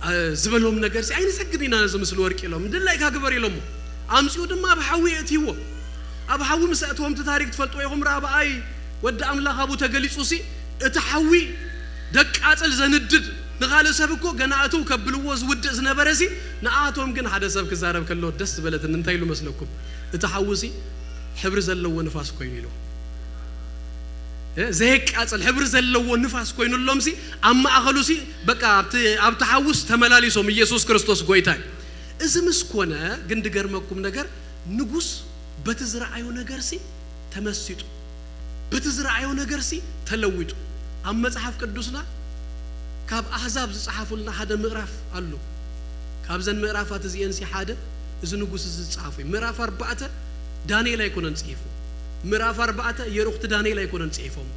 እ፣ ዝበሎም ነገር ሲ ኣይንሰግድ ኢና ነዚ ምስሊ ወርቂ ኢሎም፣ ድላይካ ግበር ኢሎሞ። ኣምጺኡ ድማ ኣብ ሓዊ የእትይዎ። ኣብ ሓዊ ምስ ኣእተዎም እቲ ታሪክ ትፈልጥዎ ኢኹም። ራብኣይ ወዲ ኣምላኽ ኣብኡ ተገሊጹ ሲ እቲ ሓዊ ደቃጽል ዘንድድ ንኻልእ ሰብ እኮ ገና እትው ከብልዎ ዝውድእ ዝነበረ ሲ ንኣቶም ግን ሓደ ሰብ ክዛረብ ከሎ ደስ ዝበለትን እንታይ ኢሉ መስለኩም? እቲ ሓዊ ሲ ሕብሪ ዘለዎ ንፋስ ኮይኑ ኢሉ። እ፣ ዘየቃጽል ሕብሪ ዘለዎ ንፋስ ኮይኑሎም ሲ ኣብ ማእኸሉ ሲ በቃ ኣብቲ ኣብቲ ሓዊ ሲ ተመላሊሶም ኢየሱስ ክርስቶስ ጎይታ እዩ። እዚ ምስ ኮነ ግን ድገርመኩም ነገር ንጉስ በቲ ዝረኣዮ ነገር ሲ ተመሲጡ። በቲ ዝረኣዮ ነገር ሲ ተለዊጡ። ኣብ መጽሓፍ ቅዱስና ካብ ኣህዛብ ዝጸሓፉልና ሓደ ምዕራፍ ኣሎ። ካብዘን ምዕራፋት እዚኤን ሲ ሓደ እዚ ንጉስ እዚ ዝጸሓፉ እዩ። ምዕራፍ ኣርባዕተ ዳንኤል ኣይኮነን ጽሒፉ። ምዕራፍ ኣርባዕተ የሩኽቲ ዳንኤል ኣይኮነን ጽሒፎም።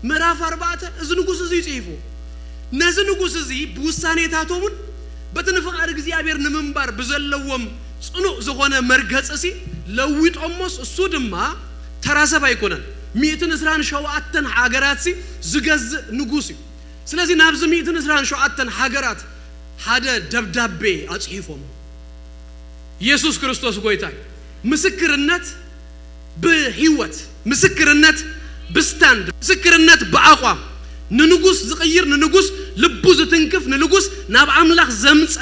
ምዕራፍ ኣርባዕተ እዚ ንጉስ እዚ እዩ ጽሒፉ። ነዚ ንጉስ እዚ ብውሳኔታቶምን በቲ ንፍቓድ እግዚኣብሔር ንምንባር ብዘለዎም ጽኑዕ ዝኾነ መርገጽ ሲ ለዊጦሞስ እሱ ድማ ተራ ሰብ ኣይኮነን። ሚእትን ዕስራን ሸውዓተን ሃገራት ሲ ዝገዝእ ንጉስ እዩ። ስለዚ ናብዚ ሚእትን ዕስራን ሸውዓተን ሃገራት ሓደ ደብዳቤ ኣጽሒፎም። ኢየሱስ ክርስቶስ ጎይታ እዩ። ምስክርነት ብህይወት፣ ምስክርነት ብስታንድ፣ ምስክርነት ብኣቋም፣ ንንጉስ ዝቕይር፣ ንንጉስ ልቡ ዝትንክፍ፣ ንንጉስ ናብ ኣምላኽ ዘምፀ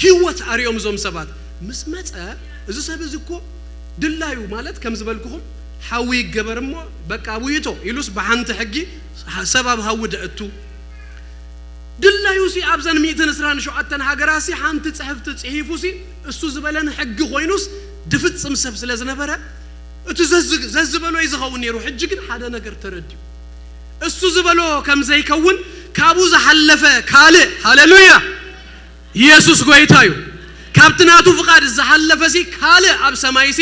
ህይወት ኣርዮም እዞም ሰባት። ምስ መፀ እዚ ሰብ እዚ እኮ ድላዩ ማለት ከም ዝበልኩኹም ሓዊ ይገበር እሞ በቃ ውይቶ ኢሉስ ብሓንቲ ሕጊ ሰብ ኣብ ሃዊ ደእቱ ድላዩ ሲ ኣብዘን ሚእትን ዕስራን ሸውዓተን ሃገራት ሲ ሓንቲ ጽሕፍቲ ጽሒፉ ሲ እሱ ዝበለን ሕጊ ኮይኑስ ድፍጽም ሰብ ስለ ዝነበረ እቲ ዘዝ- ዘዝበሎ እዩ ዝኸውን ነይሩ። ሕጂ ግን ሓደ ነገር ተረድዩ። እሱ ዝበሎ ከም ዘይከውን ካብኡ ዝሓለፈ ካልእ፣ ሃሌሉያ፣ ኢየሱስ ጎይታ እዩ። ካብቲ ናቱ ፍቓድ ዝሓለፈ ሲ ካልእ ኣብ ሰማይ ሲ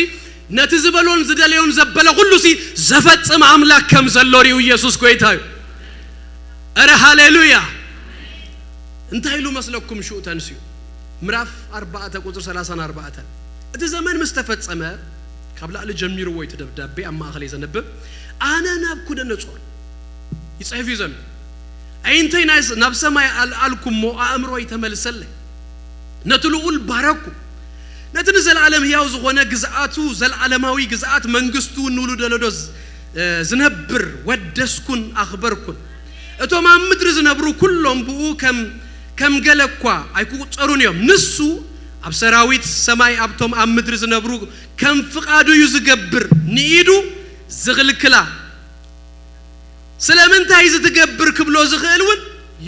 ነቲ ዝበሎን ዝደለዮን ዘበለ ኩሉ ሲ ዘፈጽም ኣምላክ ከም ዘሎ ሪኡ ኢየሱስ ጎይታ እዩ። እረ ሃሌሉያ። እንታይ ኢሉ መስለኩም ሽኡ ተንስዩ? ምዕራፍ ኣርባዕተ ቁፅሪ ሰላሳን ኣርባዕተን፣ እቲ ዘመን ምስ ተፈጸመ፣ ካብ ላዕሊ ጀሚርዎ እቲ ደብዳቤ ኣብ ማእኸል እየ ዘንብብ። ኣነ ናብኩደነፆር ይፅሕፍ እዩ ዘሎ። ኣዒንተይ ናይ ናብ ሰማይ ኣልኣልኩ እሞ ኣእምሮይ ተመልሰለይ። ነቲ ልኡል ባረኩ። ነቲ ንዘለኣለም ህያው ዝኾነ ግዝኣቱ፣ ዘለኣለማዊ ግዝኣት መንግስቱ ንውሉደ ወለዶ ዝ- ዝነብር ወደስኩን ኣኽበርኩን። እቶም ኣብ ምድሪ ዝነብሩ ኩሎም ብኡ ከም ከም ገለ እኳ ኣይክቁጸሩን እዮም። ንሱ ኣብ ሰራዊት ሰማይ ኣብቶም ኣብ ምድሪ ዝነብሩ ከም ፍቓዱ እዩ ዝገብር። ንኢዱ ዝኽልክላ ስለምንታይ እዚ ትገብር ክብሎ ዝኽእል እውን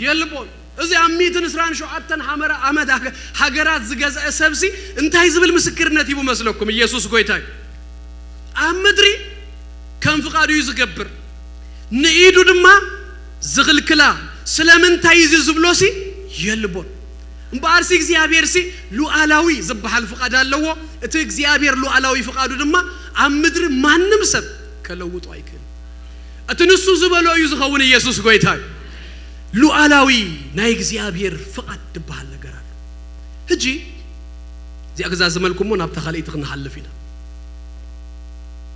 የልቦን። እዚ ኣብ ሚእትን ዕስራን ሸውዓተን ሓመራ ኣመት ሃገ-፣ ሃገራት ዝገዝአ ሰብሲ እንታይ ዝብል ምስክርነት ሂቡ መስለኩም? ኢየሱስ ጎይታ እዩ። ኣብ ምድሪ ከም ፍቓዱ እዩ ዝገብር፣ ንኢዱ ድማ ዝኽልክላ ስለምንታይ እዚ ዝብሎሲ የልቦን። እምበኣርሲ እግዚኣብሔርሲ ሉዓላዊ ዝበሃል ፍቓድ ኣለዎ። እቲ እግዚኣብሔር ሉዓላዊ ፍቓዱ ድማ ኣብ ምድሪ ማንም ሰብ ከለውጦ ኣይክእል። እቲ ንሱ ዝበሎ እዩ ዝኸውን። ኢየሱስ ጎይታ እዩ። ሉዓላዊ ናይ እግዚኣብሔር ፍቓድ ዝበሃል ነገር ኣሎ። ሕጂ እዚኣ ክዛዝመልኩሞ ናብታ ካልኣይቲ ክንሓልፍ ኢና።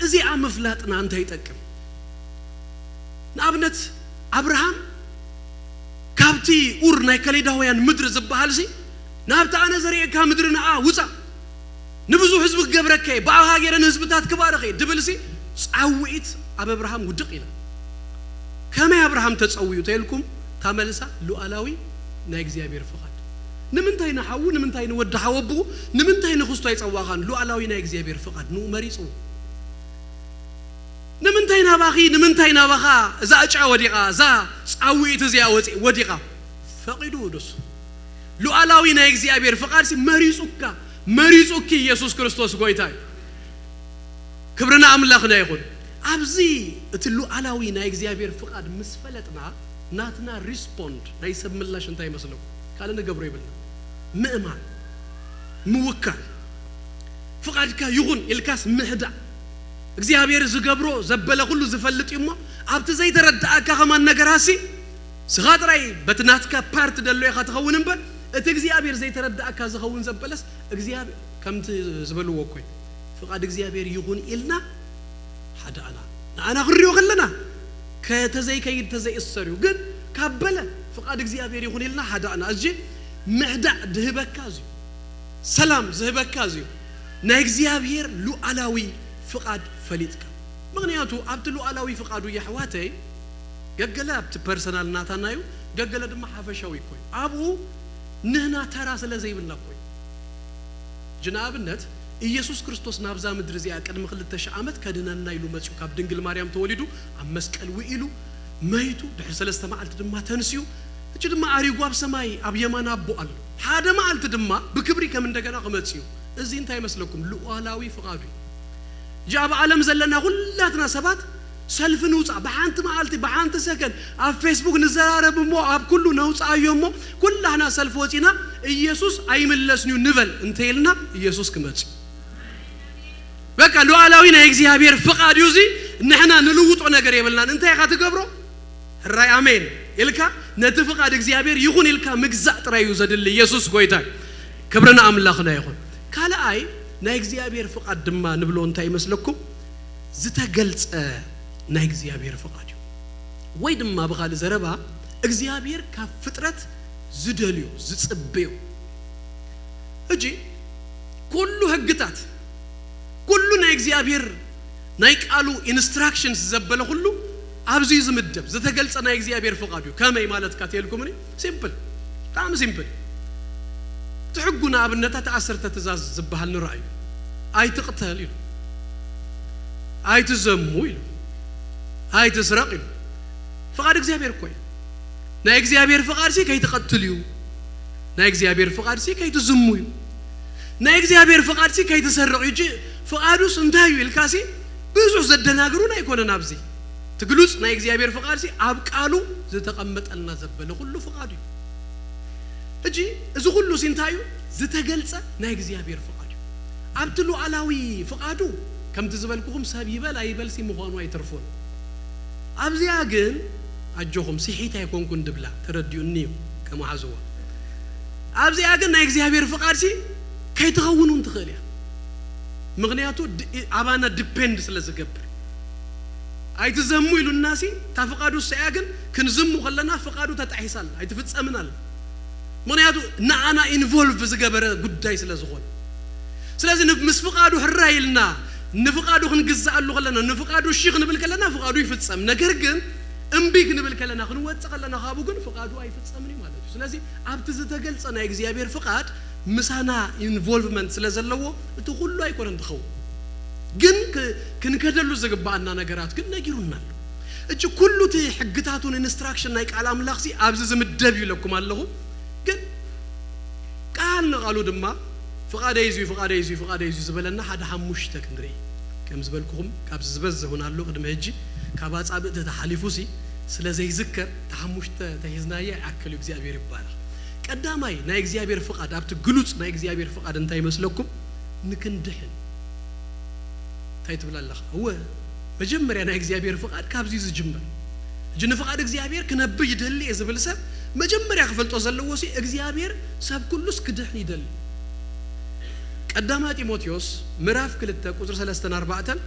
እዚኣ ምፍላጥና እንታይ ይጠቅም? ንኣብነት ኣብርሃም ካብቲ ኡር ናይ ከሌዳውያን ምድሪ ዝበሃልሲ ናብቲ ኣነ ዘርእየካ ምድሪ ንኣ ውፃእ፣ ንብዙሕ ህዝቢ ክገብረካ እየ፣ ብኣኻ ገይረ ንህዝብታት ክባርኽ እየ ድብልሲ ፃውዒት ኣብ ኣብርሃም ውድቕ ኢላ። ከመይ ኣብርሃም ተፀውዩ ተልኩም፣ እታ መልሳ ሉዓላዊ ናይ እግዚኣብሔር ፍቓድ። ንምንታይ ንሓዉ፣ ንምንታይ ንወዲ ሓወብኡ፣ ንምንታይ ንክስቶ ኣይፀዋእኻን? ሉዓላዊ ናይ እግዚኣብሔር ፍቓድ ንኡ መሪፅዎ። ንምንታይ ናባኺ፣ ንምንታይ ናባኻ እዛ ዕጫ ወዲቓ፣ እዛ ፃውዒት እዚኣ ወፂ-፣ ወዲቓ? ፈቒዱ ደሱ ሉዓላዊ ናይ እግዚኣብሔር ፍቓድ ሲ መሪፁካ፣ መሪፁኪ ኢየሱስ ክርስቶስ ጎይታ እዩ። ክብሪ ንኣምላኽና ይኹን። ኣብዚ እቲ ሉዓላዊ ናይ እግዚኣብሔር ፍቓድ ምስ ፈለጥና ናትና ሪስፖንድ ናይ ሰብ ምላሽ እንታይ ይመስለኩም? ካልእ ንገብሮ ይብልና። ምእማን፣ ምውካል፣ ፍቓድካ ይኹን ኢልካስ ምህዳእ። እግዚኣብሔር ዝገብሮ ዘበለ ኩሉ ዝፈልጥ እዩ እሞ ኣብቲ ዘይተረዳእካ ከማን ነገራሲ ስኻ ጥራይ በቲ ናትካ ፓርት ደሎ ኢኻ ትኸውን እምበር እቲ እግዚኣብሔር ዘይተረዳእካ ዝኸውን ዘበለስ እግዚኣብሔር ከምቲ ዝበልዎ እኮ እዩ። ፍቓድ እግዚኣብሔር ይኹን ኢልና ሓደ ኣና ንኣና ክንሪኦ ከለና ከተዘይከይድ ተዘይእሰር እዩ። ግን ካብ በለ ፍቓድ እግዚኣብሔር ይኹን ኢልና ሓደ ኣና እዚ ምሕዳእ ድህበካ እዚ ሰላም ዝህበካ እዚ ናይ እግዚኣብሔር ሉዓላዊ ፍቓድ ፈሊጥካ። ምኽንያቱ ኣብቲ ሉዓላዊ ፍቓዱ የሕዋተይ ገገለ ኣብቲ ፐርሰናል ናታና እዩ፣ ገገለ ድማ ሓፈሻዊ እኮ እዩ። ኣብኡ ንህና ተራ ስለ ዘይብልና እኮ እዩ። ሕጂ ንኣብነት ኢየሱስ ክርስቶስ ናብዛ ምድሪ እዚኣ ቅድሚ ክልተ ሽሕ ዓመት ከድነና ኢሉ መጺኡ፣ ካብ ድንግል ማርያም ተወሊዱ ኣብ መስቀል ውኢሉ መይቱ ድሕሪ ሰለስተ መዓልቲ ድማ ተንስኡ። ሕጂ ድማ ኣሪጉ ኣብ ሰማይ ኣብ የማን ኣቦ ኣሎ። ሓደ መዓልቲ ድማ ብክብሪ ከም እንደገና ክመጽእ እዩ። እዚ እንታይ ይመስለኩም? ሉዓላዊ ፍቓዱ እዩ። ሕጂ ኣብ ዓለም ዘለና ኩላትና ሰባት ሰልፊ ንውፃእ። ብሓንቲ መዓልቲ፣ ብሓንቲ ሰከንድ ኣብ ፌስቡክ ንዘራረብ እሞ ኣብ ኩሉ ነውፅኣዮ እሞ ኩላህና ሰልፊ ወፂና ኢየሱስ ኣይምለስን እዩ ንበል እንተይልና ኢየሱስ ክመፅእ እዩ። በቃ ሉዓላዊ ናይ እግዚኣብሔር ፍቓድ እዩ። እዚ ንሕና ንልውጦ ነገር የብልናን። እንታይ ኢኻ ትገብሮ? ሕራይ ኣሜን ኢልካ ነቲ ፍቓድ እግዚኣብሔር ይኹን ኢልካ ምግዛእ ጥራይ እዩ ዘድሊ። ኢየሱስ ጎይታ እዩ። ክብሪ ንኣምላኽና ይኹን። ካልኣይ ናይ እግዚኣብሔር ፍቓድ ድማ ንብሎ እንታይ ይመስለኩም? ዝተገልጸ ናይ እግዚኣብሔር ፍቓድ እዩ። ወይ ድማ ብኻልእ ዘረባ እግዚኣብሔር ካብ ፍጥረት ዝደልዮ ዝጽበዮ። ሕጂ ኩሉ ሕግታት ኩሉ ናይ እግዚኣብሔር ናይ ቃሉ ኢንስትራክሽንስ ዘበለ ኩሉ ኣብዚ እዩ ዝምደብ። ዝተገልጸ ናይ እግዚኣብሔር ፍቓድ እዩ። ከመይ ማለትካ ተልኩምኒ? ሲምፕል፣ ብጣዕሚ ሲምፕል። እቲ ሕጉ ንኣብነታት ዓሰርተ ትእዛዝ ዝበሃል ንረኣዩ። ኣይትቕተል ኢሉ፣ ኣይትዘሙ ኢሉ፣ ኣይትስረቕ ኢሉ። ፍቓድ እግዚኣብሔር እኮ እዩ። ናይ እግዚኣብሔር ፍቓድ ሲ ከይትቐትል እዩ። ናይ እግዚኣብሔር ፍቓድ ሲ ከይትዝሙ እዩ። ናይ እግዚኣብሔር ፍቓድ ሲ ከይትሰርቕ እዩ። እጂ ፍቓዱስ እንታይ እዩ ኢልካ ሲ ብዙሕ ዘደናግሩን ኣይኮነን። ኣብዚ እቲ ግሉጽ ናይ እግዚኣብሔር ፍቓድ ሲ ኣብ ቃሉ ዝተቐመጠልና ዘበለ ኩሉ ፍቓዱ እዩ። ሕጂ እዚ ኩሉ ሲ እንታይ እዩ? ዝተገልጸ ናይ እግዚኣብሔር ፍቓድ እዩ። ኣብቲ ሉዓላዊ ፍቓዱ ከምቲ ዝበልኩኹም ሰብ ይበል ኣይበል ሲ ምዃኑ ኣይተርፎን። ኣብዚኣ ግን ኣጆኹም ስሒት ኣይኮንኩን ድብላ ተረዲኡኒ እዩ ከመሓዝዋ። ኣብዚኣ ግን ናይ እግዚኣብሔር ፍቓድ ሲ ከይትኸውን እውን ትኽእል እያ። ምኽንያቱ ድ-፣ ኣባና ዲፔንድ ስለ ዝገብር። ኣይትዘሙ ኢሉና ሲ እታ ፍቓዱ እሳ እያ፣ ግን ክንዝሙ ከለና ፍቓዱ ተጣሒሳ ኣላ፣ ኣይትፍጸምን ኣላ። ምኽንያቱ ንኣና ኢንቮልቭ ዝገበረ ጉዳይ ስለ ዝኾነ። ስለዚ ን-፣ ምስ ፍቓዱ ሕራይ ኢልና ንፍቓዱ ክንግዛኣሉ ከለና፣ ንፍቓዱ እሺ ክንብል ከለና ፍቓዱ ይፍጸም። ነገር ግን እምቢ ክንብል ከለና፣ ክንወጽእ ከለና ካብኡ ግን ፍቓዱ ኣይፍጸምን እዩ ማለት እዩ። ስለዚ ኣብቲ ዝተገልጸ ናይ እግዚኣብሔር ፍቓድ ምሳና ኢንቮልቭመንት ስለ ዘለዎ እቲ ኩሉ ኣይኮነን ዝኸውን። ግን ክ- ክንከደሉ ዝግባኣና ነገራት ግን ነጊሩና ኣሎ። እጂ ኩሉ እቲ ሕግታቱን ኢንስትራክሽን ናይ ቃል ኣምላኽ ሲ ኣብዚ ዝምደብ እዩ ኢለኩም ኣለኹ። ግን ቃል ንቓሉ ድማ ፍቓደይ እዚ እዩ፣ ፍቓደይ እዚ እዩ፣ ፍቓደይ እዚ እዩ ዝበለና ሓደ ሓሙሽተ ክንርኢ። ከም ዝበልኩኹም ካብዚ ዝበዝሕ እውን ኣሎ ቅድሚ ሕጂ ካብ ኣጻብእቲ ተሓሊፉ ሲ ስለ ዘይዝከር እቲ ሓሙሽተ ተሒዝናዮ ይኣክል እዩ። እግዚኣብሔር ይባረኽ። ቀዳማይ ናይ እግዚኣብሔር ፍቓድ ኣብቲ ግሉጽ ናይ እግዚኣብሔር ፍቓድ እንታይ ይመስለኩም? ንክንድሕን እንታይ ትብል ኣለኻ? እወ መጀመርያ ናይ እግዚኣብሔር ፍቓድ ካብዚ ዝጅምር። እጂ ንፍቓድ እግዚኣብሔር ክነብር ይደሊ እየ ዝብል ሰብ መጀመርያ ክፈልጦ ዘለዎ ሲ እግዚኣብሔር ሰብ ኩሉስ ክድሕን ይደሊ። ቀዳማ ጢሞቴዎስ ምዕራፍ ክልተ ቁፅሪ ሰለስተን ኣርባዕተን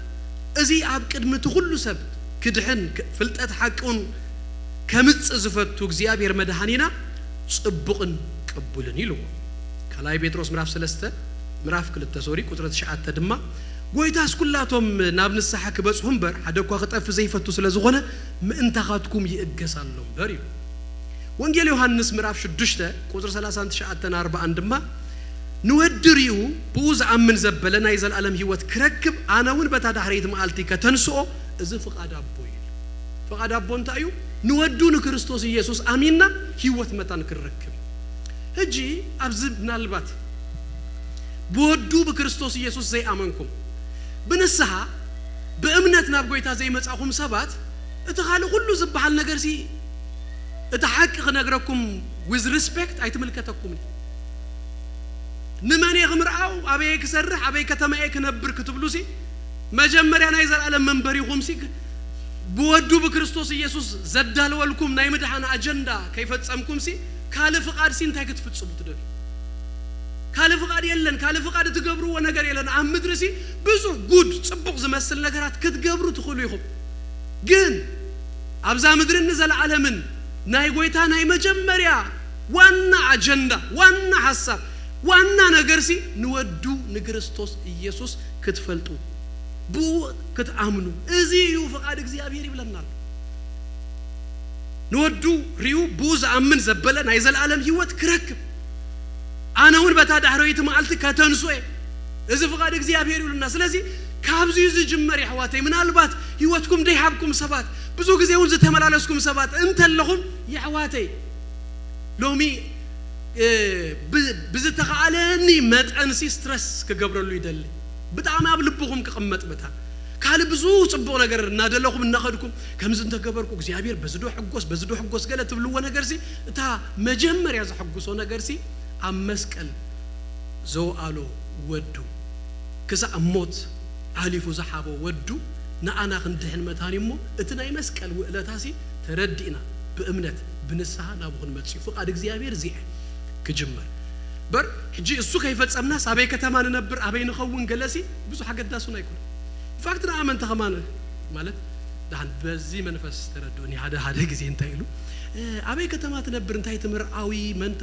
እዚ ኣብ ቅድሚ እቲ ኩሉ ሰብ ክድሕን ክ- ፍልጠት ሓቂ እውን ከምፅእ ዝፈቱ እግዚኣብሔር መድሃኒና ፅቡቕን ቅቡልን ኢልዎ። ካልኣይ ጴጥሮስ ምዕራፍ ሰለስተ ምዕራፍ ክልተ ሶሪ ቁፅሪ ትሽዓተ ድማ ጎይታስ ኩላቶም ናብ ንስሓ ክበፅሑ እምበር ሓደ እኳ ክጠፍ ዘይፈቱ ስለ ዝኾነ ምእንታኻትኩም ይእገስ ኣሎ እምበር እዩ። ወንጌል ዮሃንስ ምዕራፍ ሽዱሽተ ቁፅሪ ሰላሳን ትሽዓተን ኣርባኣን ድማ ንወዲ ርኡ ብኡ ዝኣምን ዘበለ ናይ ዘለኣለም ህይወት ክረክብ ኣነ እውን በታ ዳሕረይቲ መዓልቲ ከተንስኦ እዚ ፍቓድ ኣቦ እዩ። ፍቓድ ኣቦ እንታይ እዩ? ንወዱ ንክርስቶስ ኢየሱስ ኣሚንና ህይወት መታን ክንረክብ። ሕጂ ኣብዚ ምናልባት ብወዱ ብክርስቶስ ኢየሱስ ዘይኣመንኩም ብንስሓ ብእምነት ናብ ጎይታ ዘይመጻኹም ሰባት እቲ ካልእ ኩሉ ዝበሃል ነገር ሲ እቲ ሓቂ ክነግረኩም with respect ኣይትምልከተኩምን። ንመን እየ ክምርኣው ኣበየ ክሰርሕ ኣበይ ከተማ እየ ክነብር ክትብሉ ሲ መጀመርያ ናይ ዘለኣለም መንበሪኹም ሲ ብወዱ ብክርስቶስ ኢየሱስ ዘዳለወልኩም ናይ ምድሓን ኣጀንዳ ከይፈጸምኩም ሲ ካልእ ፍቓድ ሲ እንታይ ክትፍጽሙ ትደልዩ? ካልእ ፍቓድ የለን። ካልእ ፍቓድ እትገብርዎ ነገር የለን። ኣብ ምድሪ ሲ ብዙሕ ጉድ ጽቡቕ ዝመስል ነገራት ክትገብሩ ትኽእሉ ኢኹም። ግን ኣብዛ ምድርን ንዘለዓለምን ናይ ጎይታ ናይ መጀመርያ ዋና ኣጀንዳ ዋና ሓሳብ ዋና ነገር ሲ ንወዱ ንክርስቶስ ኢየሱስ ክትፈልጡ ብኡ ክትኣምኑ እዚ እዩ ፍቓድ እግዚኣብሔር ይብለና ኣሎ። ንወዱ ርኡ ብኡ ዝኣምን ዘበለ ናይ ዘለኣለም ህይወት ክረክብ ኣነ እውን በታ ዳሕረይቲ መዓልቲ ከተንስኦ እየ። እዚ ፍቓድ እግዚኣብሔር ይብሉና። ስለዚ ካብዚ ዝጅመር የሕዋተይ ምናልባት ህይወትኩም ደይሃብኩም ሰባት ብዙ ግዜ እውን ዝተመላለስኩም ሰባት እንተለኹም የሕዋተይ ሎሚ ብዝተኻእለኒ መጠንሲ ስትረስ ክገብረሉ ይደሊ። ብጣዕሚ ኣብ ልብኹም ክቕመጥ መታን ካልእ ብዙ ፅቡቕ ነገር እናደለኹም እናኸድኩም ከምዚ እንተገበርኩ እግዚኣብሔር በዚ ዶ ሕጎስ በዚ ዶ ሕጎስ ገለ ትብልዎ ነገርሲ እታ መጀመርያ ዘሐጉሶ ነገርሲ ኣብ መስቀል ዘውኣሎ ወዱ ክሳዕ ሞት ዓሊፉ ዝሓቦ ወዱ ንኣና ክንድሕን መታን እሞ እቲ ናይ መስቀል ውእለታሲ ተረዲእና ብእምነት ብንስሓ ናብኡ ክንመጽእ እዩ። ፍቓድ እግዚኣብሔር እዚኣ ክጅመር በር ሕጂ እሱ ከይፈጸምናስ ኣበይ ከተማ ንነብር ኣበይ ንኸውን ገለሲ ብዙሕ ኣገዳሱን ኣይኮነን። ኢንፋክት ንኣመንቲ ከማን ማለት ደሓን በዚ መንፈስ ተረድኡኒ ሓደ ሓደ ግዜ እንታይ ኢሉ ኣበይ ከተማ ትነብር እንታይ ትምርዓዊ መን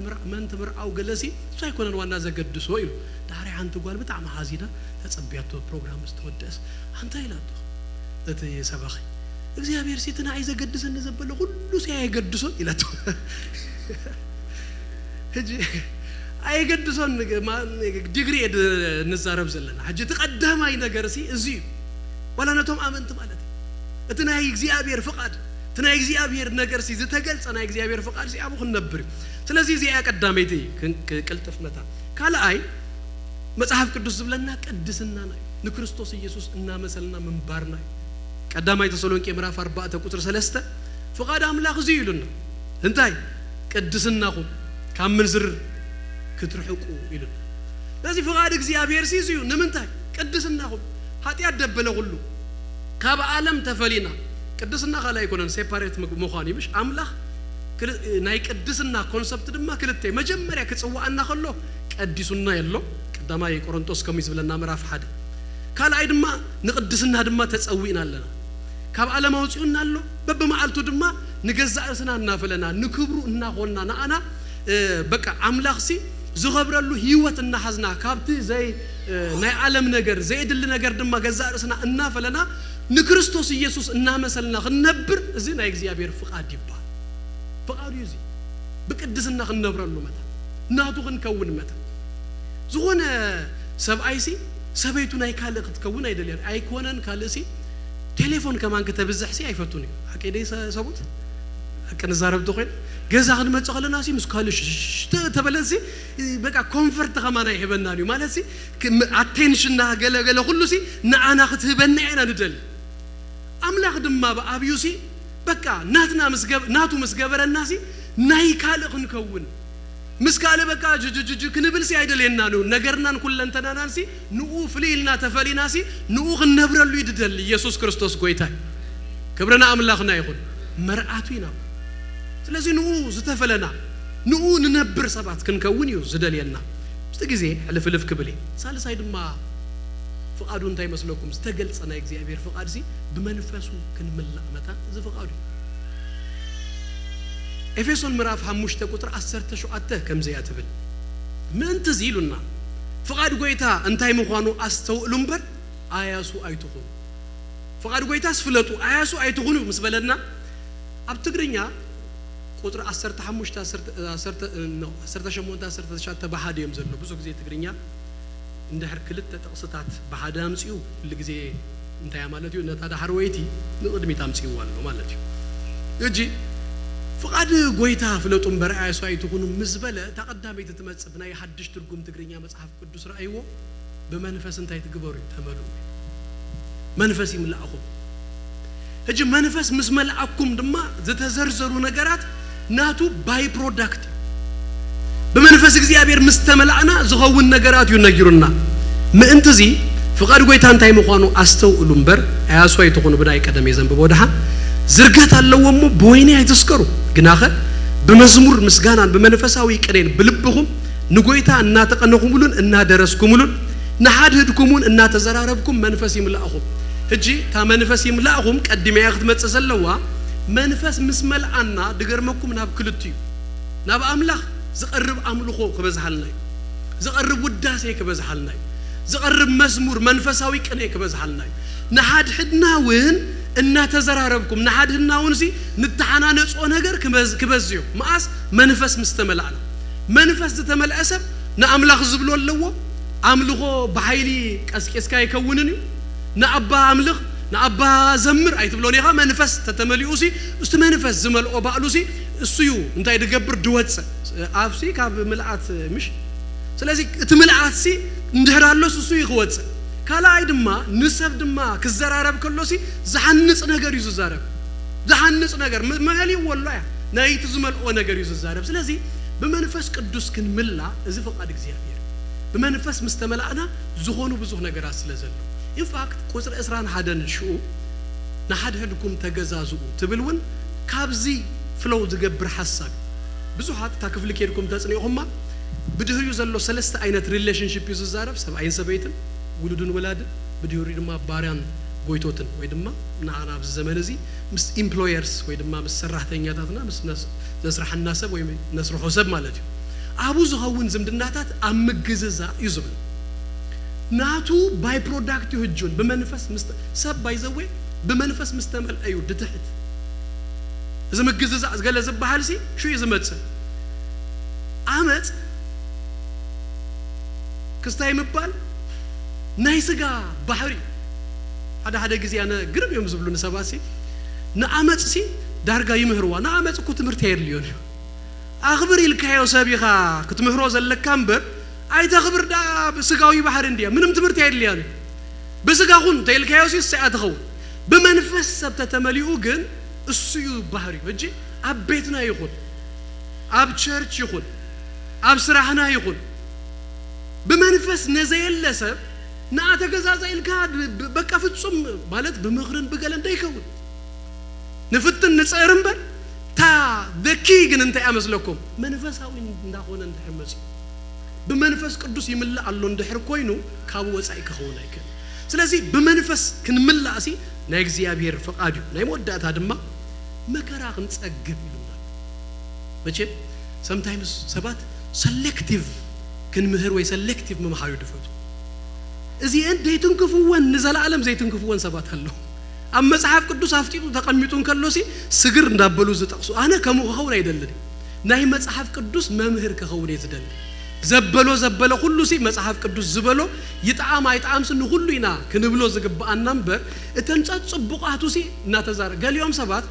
ትምርዓው ገለሲ እሱ ኣይኮነን ዋና ዘገድሶ ኢሉ። ዳሕሪ ሓንቲ ጓል ብጣዕሚ ሓዚና ተጸብያቶ ፕሮግራም ዝተወደእስ ኣንታይ ኢላቶ እቲ ሰባኺ እግዚኣብሔር ሲ እቲ ንዓይ ዘገድሰኒ ዘበለ ኩሉ ሲ ኣየገድሶን ኢላቶ። ሕጂ ኣየገድሶን ዲግሪ ንዛረብ ዘለና ሕጂ እቲ ቀዳማይ ነገር ሲ እዚ እዩ። ዋላ ነቶም ኣመንቲ ማለት እዩ እቲ ናይ እግዚኣብሔር ፍቓድ እቲ ናይ እግዚኣብሔር ነገር ሲ ዝተገልጸ ናይ እግዚኣብሔር ፍቓድ ሲ ኣብኡ ክንነብር እዩ። ስለዚ እዚኣ ቀዳመይቲ ቅልጥፍ መታ ካልኣይ መጽሓፍ ቅዱስ ዝብለና ቅድስናና እዩ። ንክርስቶስ ኢየሱስ እናመሰልና ምንባርና እዩ። ቀዳማይ ተሰሎንቄ ምዕራፍ ኣርባዕተ ቁፅሪ ሰለስተ ፍቓድ ኣምላኽ እዚ እዩ ኢሉና። እንታይ ቅድስናኹም ካብ ምንዝር ክትርሕቁ ኢሉና። ስለዚ ፍቓድ እግዚኣብሔር ሲ እዚ እዩ። ንምንታይ ቅድስናኹም ሓጢኣት ደበለ ኩሉ ካብ ዓለም ተፈሊና ቅድስና ካልእ ኣይኮነን ሴፓሬት ምዃን እዩ ምሽ ኣምላኽ ናይ ቅድስና ኮንሰፕት ድማ ክልተ መጀመርያ ክፅዋኣና ከሎ ቀዲሱና የሎ ቀዳማይ ቆሮንጦስ ከምኡ ዝብለና ምዕራፍ ሓደ ካልኣይ ድማ ንቅድስና ድማ ተፀዊእና ኣለና ካብ ዓለም ኣውፅኡና ኣሎ በብመዓልቱ ድማ ንገዛእ ርእስና እናፈለና ንክብሩ እናኾንና ንኣና በቃ ኣምላኽሲ ዝኸብረሉ ህይወት እናሓዝና ካብቲ ዘይ ናይ ዓለም ነገር ዘየድሊ ነገር ድማ ገዛእ ርእስና እናፈለና ንክርስቶስ ኢየሱስ እናመሰልና ክንነብር እዚ ናይ እግዚኣብሔር ፍቓድ ይበሃል። ፍቓዱ እዩ እዚ ብቅድስና ክንነብረሉ መታ ናቱ ክንከውን መታ ዝኾነ ሰብኣይሲ ሰበይቱ ናይ ካልእ ክትከውን ኣይደልያን። ኣይኮነን ካልእሲ ቴሌፎን ከማን ከተብዝሕሲ ኣይፈቱን እዩ። ሓቂ ደይ ሰ-፣ ሰቡት? ሓቂ ንዛረብ ተኾይኑ ገዛ ክንመጽእ ከለናሲ ምስ ካልእ ሽሽ ተ-፣ ተበለሲ በቃ ኮንፈርት ከማን ኣይህበናን እዩ። ማለትሲ ክ-፣ ም-፣ ኣቴንሽንና ገለ ገለ ኩሉሲ ንኣና ክትህበና ኢና ንደሊ። ኣምላኽ ድማ ብኣብዩሲ በቃ ናትና ምስ ገብ-፣ ናቱ ምስ ገበረናሲ ናይ ካልእ ክንከውን ምስ ካልእ በቃ ጅጅጅጅ ክንብልሲ ኣይደልየናን እዩ። ነገርናን ኩለንተናናንሲ ንኡ ፍልይ ኢልና ተፈሊናሲ ንኡ ክንነብረሉ እዩ ድደሊ። ኢየሱስ ክርስቶስ ጎይታ እዩ። ክብሪ ንኣምላኽና ይኹን። መርኣቱ ኢና። ስለዚ ንኡ ዝተፈለና ንኡ ንነብር ሰባት ክንከውን እዩ ዝደልየና። ምስቲ ግዜ ሕልፍልፍ ክብል እየ። ሳልሳይ ድማ ፍቓዱ እንታይ መስለኩም? ዝተገልጸ ናይ እግዚኣብሔር ፍቓድሲ ብመንፈሱ ክንምላእ መታን እዚ ፍቓዱ እዩ። ኤፌሶን ምዕራፍ ሓሙሽተ ቁጥሪ ዓሰርተ ሸውዓተ ከምዚ እያ ትብል። ምእንቲ እዚ ኢሉና፣ ፍቓድ ጐይታ እንታይ ምዃኑ ኣስተውእሉ እምበር ኣያሱ ኣይትኹኑ። ፍቓድ ጐይታስ ፍለጡ፣ ኣያሱ ኣይትኹኑ ምስ በለና፣ ኣብ ትግርኛ ቁጥሪ ዓሰርተ ሓሙሽተ፣ ዓሰርተ፣ ዓሰርተ፣ ኖ፣ ዓሰርተ ሸሞንተ፣ ዓሰርተ ትሽዓተ ብሓደ እዮም ዘሎ። ብዙሕ ግዜ ትግርኛ እንድሕር ክልተ ጥቕስታት ብሓደ ኣምጺኡ፣ ኩሉ ግዜ እንታይ እያ ማለት እዩ? ነታ ዳሕረወይቲ ንቕድሚት ኣምጺእዋ ኣሎ ማለት እዩ። ሕጂ፣ ፍቓድ ጐይታ ፍለጡ እምበር ኣያሱ ኣይትኹኑ ምስ በለ፣ እታ ቀዳመይቲ ትመጽእ ብናይ ሓድሽ ትርጉም ትግርኛ መጽሓፍ ቅዱስ ረኣይዎ፣ ብመንፈስ እንታይ ትግበሩ እዩ? ተመልኡ። መንፈስ ይምላእኹም። ሕጂ መንፈስ ምስ መልኣኩም ድማ ዝተዘርዘሩ ነገራት ናቱ ባይ ፕሮዳክት እዩ። ብመንፈስ እግዚኣብሔር ምስ ተመላእና ዝኸውን ነገራት እዩ ነጊሩና። ምእንቲ እዚ ፍቓድ ጐይታ እንታይ ምዃኑ ኣስተውእሉ እምበር፣ ኣያሱ ኣይትኹኑ፣ ብናይ ቀደም እየ ዘንብቦ ደሓን። ዝርገት ኣለዎ እሞ ብወይኒ ኣይትስከሩ፣ ግናኸ ብመዝሙር ምስጋናን ብመንፈሳዊ ቅኔን ብልብኹም ንጐይታ እናተቐነኹምሉን እናደረስኩምሉን ንሓድሕድኩም እውን እናተዘራረብኩም መንፈስ ይምላእኹም። ሕጂ እታ መንፈስ ይምላእኹም ቀዲማ እያ ክትመጽእ ዘለዋ። መንፈስ ምስ መልኣና ድገርመኩም ናብ ክልቲኡ፣ ናብ ኣምላኽ ዝቐርብ ኣምልኾ ክበዝሓልና እዩ። ዝቐርብ ውዳሴ ክበዝሓልና እዩ። ዝቐርብ መዝሙር፣ መንፈሳዊ ቅኔ ክበዝሓልና እዩ። ንሓድሕድና እውን እናተዘራረብኩም፣ ንሓድሕድና እውን ሲ ንተሓናነጾ ነገር ክበዝ-፣ ክበዝዮ። መኣስ መንፈስ ምስ ተመላእና። መንፈስ ዝተመልአ ሰብ ንኣምላኽ ዝብሎ ኣለዎ። ኣምልኾ ብሓይሊ ቀስቂስካ ኣይከውንን እዩ። ንኣባ ኣምልኽ፣ ንኣባ ዘምር ኣይትብሎን ኢኻ። መንፈስ ተተመሊኡ ሲ፣ እስቲ መንፈስ ዝመልኦ ባዕሉ ሲ፣ እሱ እዩ እንታይ ድገብር ድወጽእ። ኣፍሲ ካብ ምልኣት ምሽ። ስለዚ እቲ ምልኣት ሲ እንድሕር ኣሎስ እሱ እዩ ክወጽእ። ካልኣይ ድማ ንሰብ ድማ ክዘራረብ ከሎ ሲ ዝሓንጽ ነገር እዩ ዝዛረብ። ዝሓንጽ ነገር መ-፣ መሊእዎ ኣሎ እያ። ናይቲ ዝመልኦ ነገር እዩ ዝዛረብ። ስለዚ ብመንፈስ ቅዱስ ክንምላእ እዚ ፍቓድ እግዚኣብሔር እዩ። ብመንፈስ ምስ ተመላእና ዝኾኑ ብዙሕ ነገራት ስለ ዘሎ። ኢንፋክት ቁጽሪ ዕስራን ሓደን ሽኡ ንሓድሕድኩም ተገዛዝኡ ትብል እውን ካብዚ ፍሎው ዝገብር ሓሳብ እዩ። ብዙሓት እታ ክፍሊ ኬድኩም ተጽኒዕኹማ ብድህሪኡ ዘሎ ሰለስተ ዓይነት ሪሌሽንሺፕ እዩ ዝዛረብ፣ ሰብኣይን ሰበይትን፣ ውሉድን ወላድን፣ ብድህሪኡ ድማ ባርያን ጎይቶትን ወይ ድማ ንዓና ኣብዚ ዘመን እዚ ምስ ኢምፕሎየርስ ወይ ድማ ምስ ሰራሕተኛታትና ምስ ነስ-፣ ዘስርሐና ሰብ ወይ ነስርሖ ሰብ ማለት እዩ። ኣብኡ ዝኸውን ዝምድናታት ኣብ ምግዝዛእ እዩ ዝብል። ናቱ ባይ ፕሮዳክት እዩ ህጁን ብመንፈስ ምስ ተ-፣ ሰብ ባይ ዘ ዌይ ብመንፈስ ምስ ተመልአ እዩ ድትሕት። እዚ ምግዝዛእ ገለ ዝበሃል ሲ ሽኡ እዩ ዝመጽእ። ዓመጽ ክስታይ ምባል ናይ ስጋ ባህሪ። ሓደ ሓደ ግዜ ኣነ ግርም እዮም ዝብሉኒ ሰባት ሲ ንዓመጽ ሲ ዳርጋ ይምህርዋ። ንዓመጽ እኮ ትምህርቲ ኣየድልዮን እዩ። ኣኽብር ኢልካዮ ሰብ ኢኻ ክትምህሮ ዘለካ እምበር ኣይተኽብር ደኣ ስጋዊ ባህሪ እንድያ። ምንም ትምህርቲ ኣየድልያን እዩ። ብስጋ ኩን ተኢልካዮ ሲ እሰይ ትኸውን። ብመንፈስ ሰብ ተተመሊኡ ግን እሱ እዩ ባህሪኡ። ሕጂ ኣብ ቤትና ይኹን፣ ኣብ ቸርች ይኹን፣ ኣብ ስራሕና ይኹን፣ ብመንፈስ ነዘየለ ሰብ ንኣ ተገዛዛ ኢልካ ብ-፣ ብ-፣ በቃ ፍጹም ማለት ብምኽርን ብገለን ደይከውን። ንፍትን ንጽዕር እምበር፣ እታ the key ግን እንታይ እያ መስለኩም? መንፈሳዊ እንዳኾነ እንድሕር መጺኡ፣ ብመንፈስ ቅዱስ ይምላእ ኣሎ እንድሕር ኮይኑ፣ ካብ ወጻኢ ክኸውን ኣይክእል። ስለዚ ብመንፈስ ክንምላእሲ ናይ እግዚኣብሔር ፍቓድ እዩ። ናይ መወዳእታ ድማ መከራ ክንጸግብ ኢሉና። መቸም sometimes ሰባት ሰሌክቲቭ ክንምህር ወይ ሰሌክቲቭ ምምሃር እዩ ድፈቱ። እዚአን ዘይትንክፍወን፣ ንዘለዓለም ዘይትንክፍወን ሰባት ኣለዉ። ኣብ መጽሓፍ ቅዱስ ኣፍጢጡ ተቐሚጡ እንከሎሲ ስግር እንዳበሉ ዝጠቕሱ። ኣነ ከምኡ ክኸውን ኣይደልን። ናይ መጽሓፍ ቅዱስ መምህር ክኸውን እየ ዝደሊ። ዘበሎ ዘበለ ኩሉ ሲ መጽሓፍ ቅዱስ ዝበሎ ይጥዓም ኣይጥዓም ሲ ንኹሉ ኢና ክንብሎ ዝግብኣና እምበር፣ እተን ጸጽቡቓቱ ሲ እናተዛረ-፣ ገሊኦም ሰባት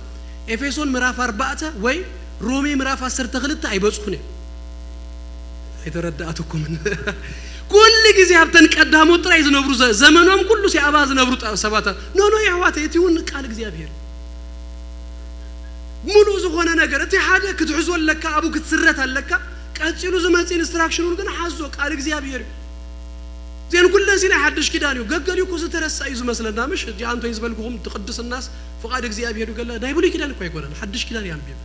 ኤፌሶን ምዕራፍ ኣርባዕተ ወይ ሮሜ ምዕራፍ ዓሰርተ ክልተ ኣይበጽሑን እዮም። ኣይተረዳእትኩምን። ኩሉ ግዜ ኣብተን ቀዳሞት ጥራይ ዝነብሩ ዘ-፣ ዘመኖም ኩሉ ሲ ኣብኣ ዝነብሩ ጠ-፣ ሰባት። ኖ፣ ኖ፣ የሕዋተይ፣ እቲ እውን ቃል እግዚኣብሔር። ሙሉእ ዝኾነ ነገር፣ እቲ ሓደ ክትሕዞ ኣለካ፣ ኣብኡ ክትስረት ኣለካ፣ ቀጺሉ ዝመጽእ ኢንስትራክሽን እውን ግን ሓዞ፣ ቃል እግዚኣብሔር እዩ። እዚአን ኩለን ሲ ናይ ሓድሽ ኪዳን እዩ። ገገሊኡ እኮ ዝተረሳ እዩ ዝመስለና፣ ምሽ? እቲ ኣንቶይ ዝበልኩኹም፣ እቲ ቅድስናስ ፍቓድ እግዚኣብሔር እዩ፣ ገለ ናይ ብሉይ ኪዳን እኮ ኣይኮነን፣ ሓድሽ ኪዳን እዩ ኣንቢበ።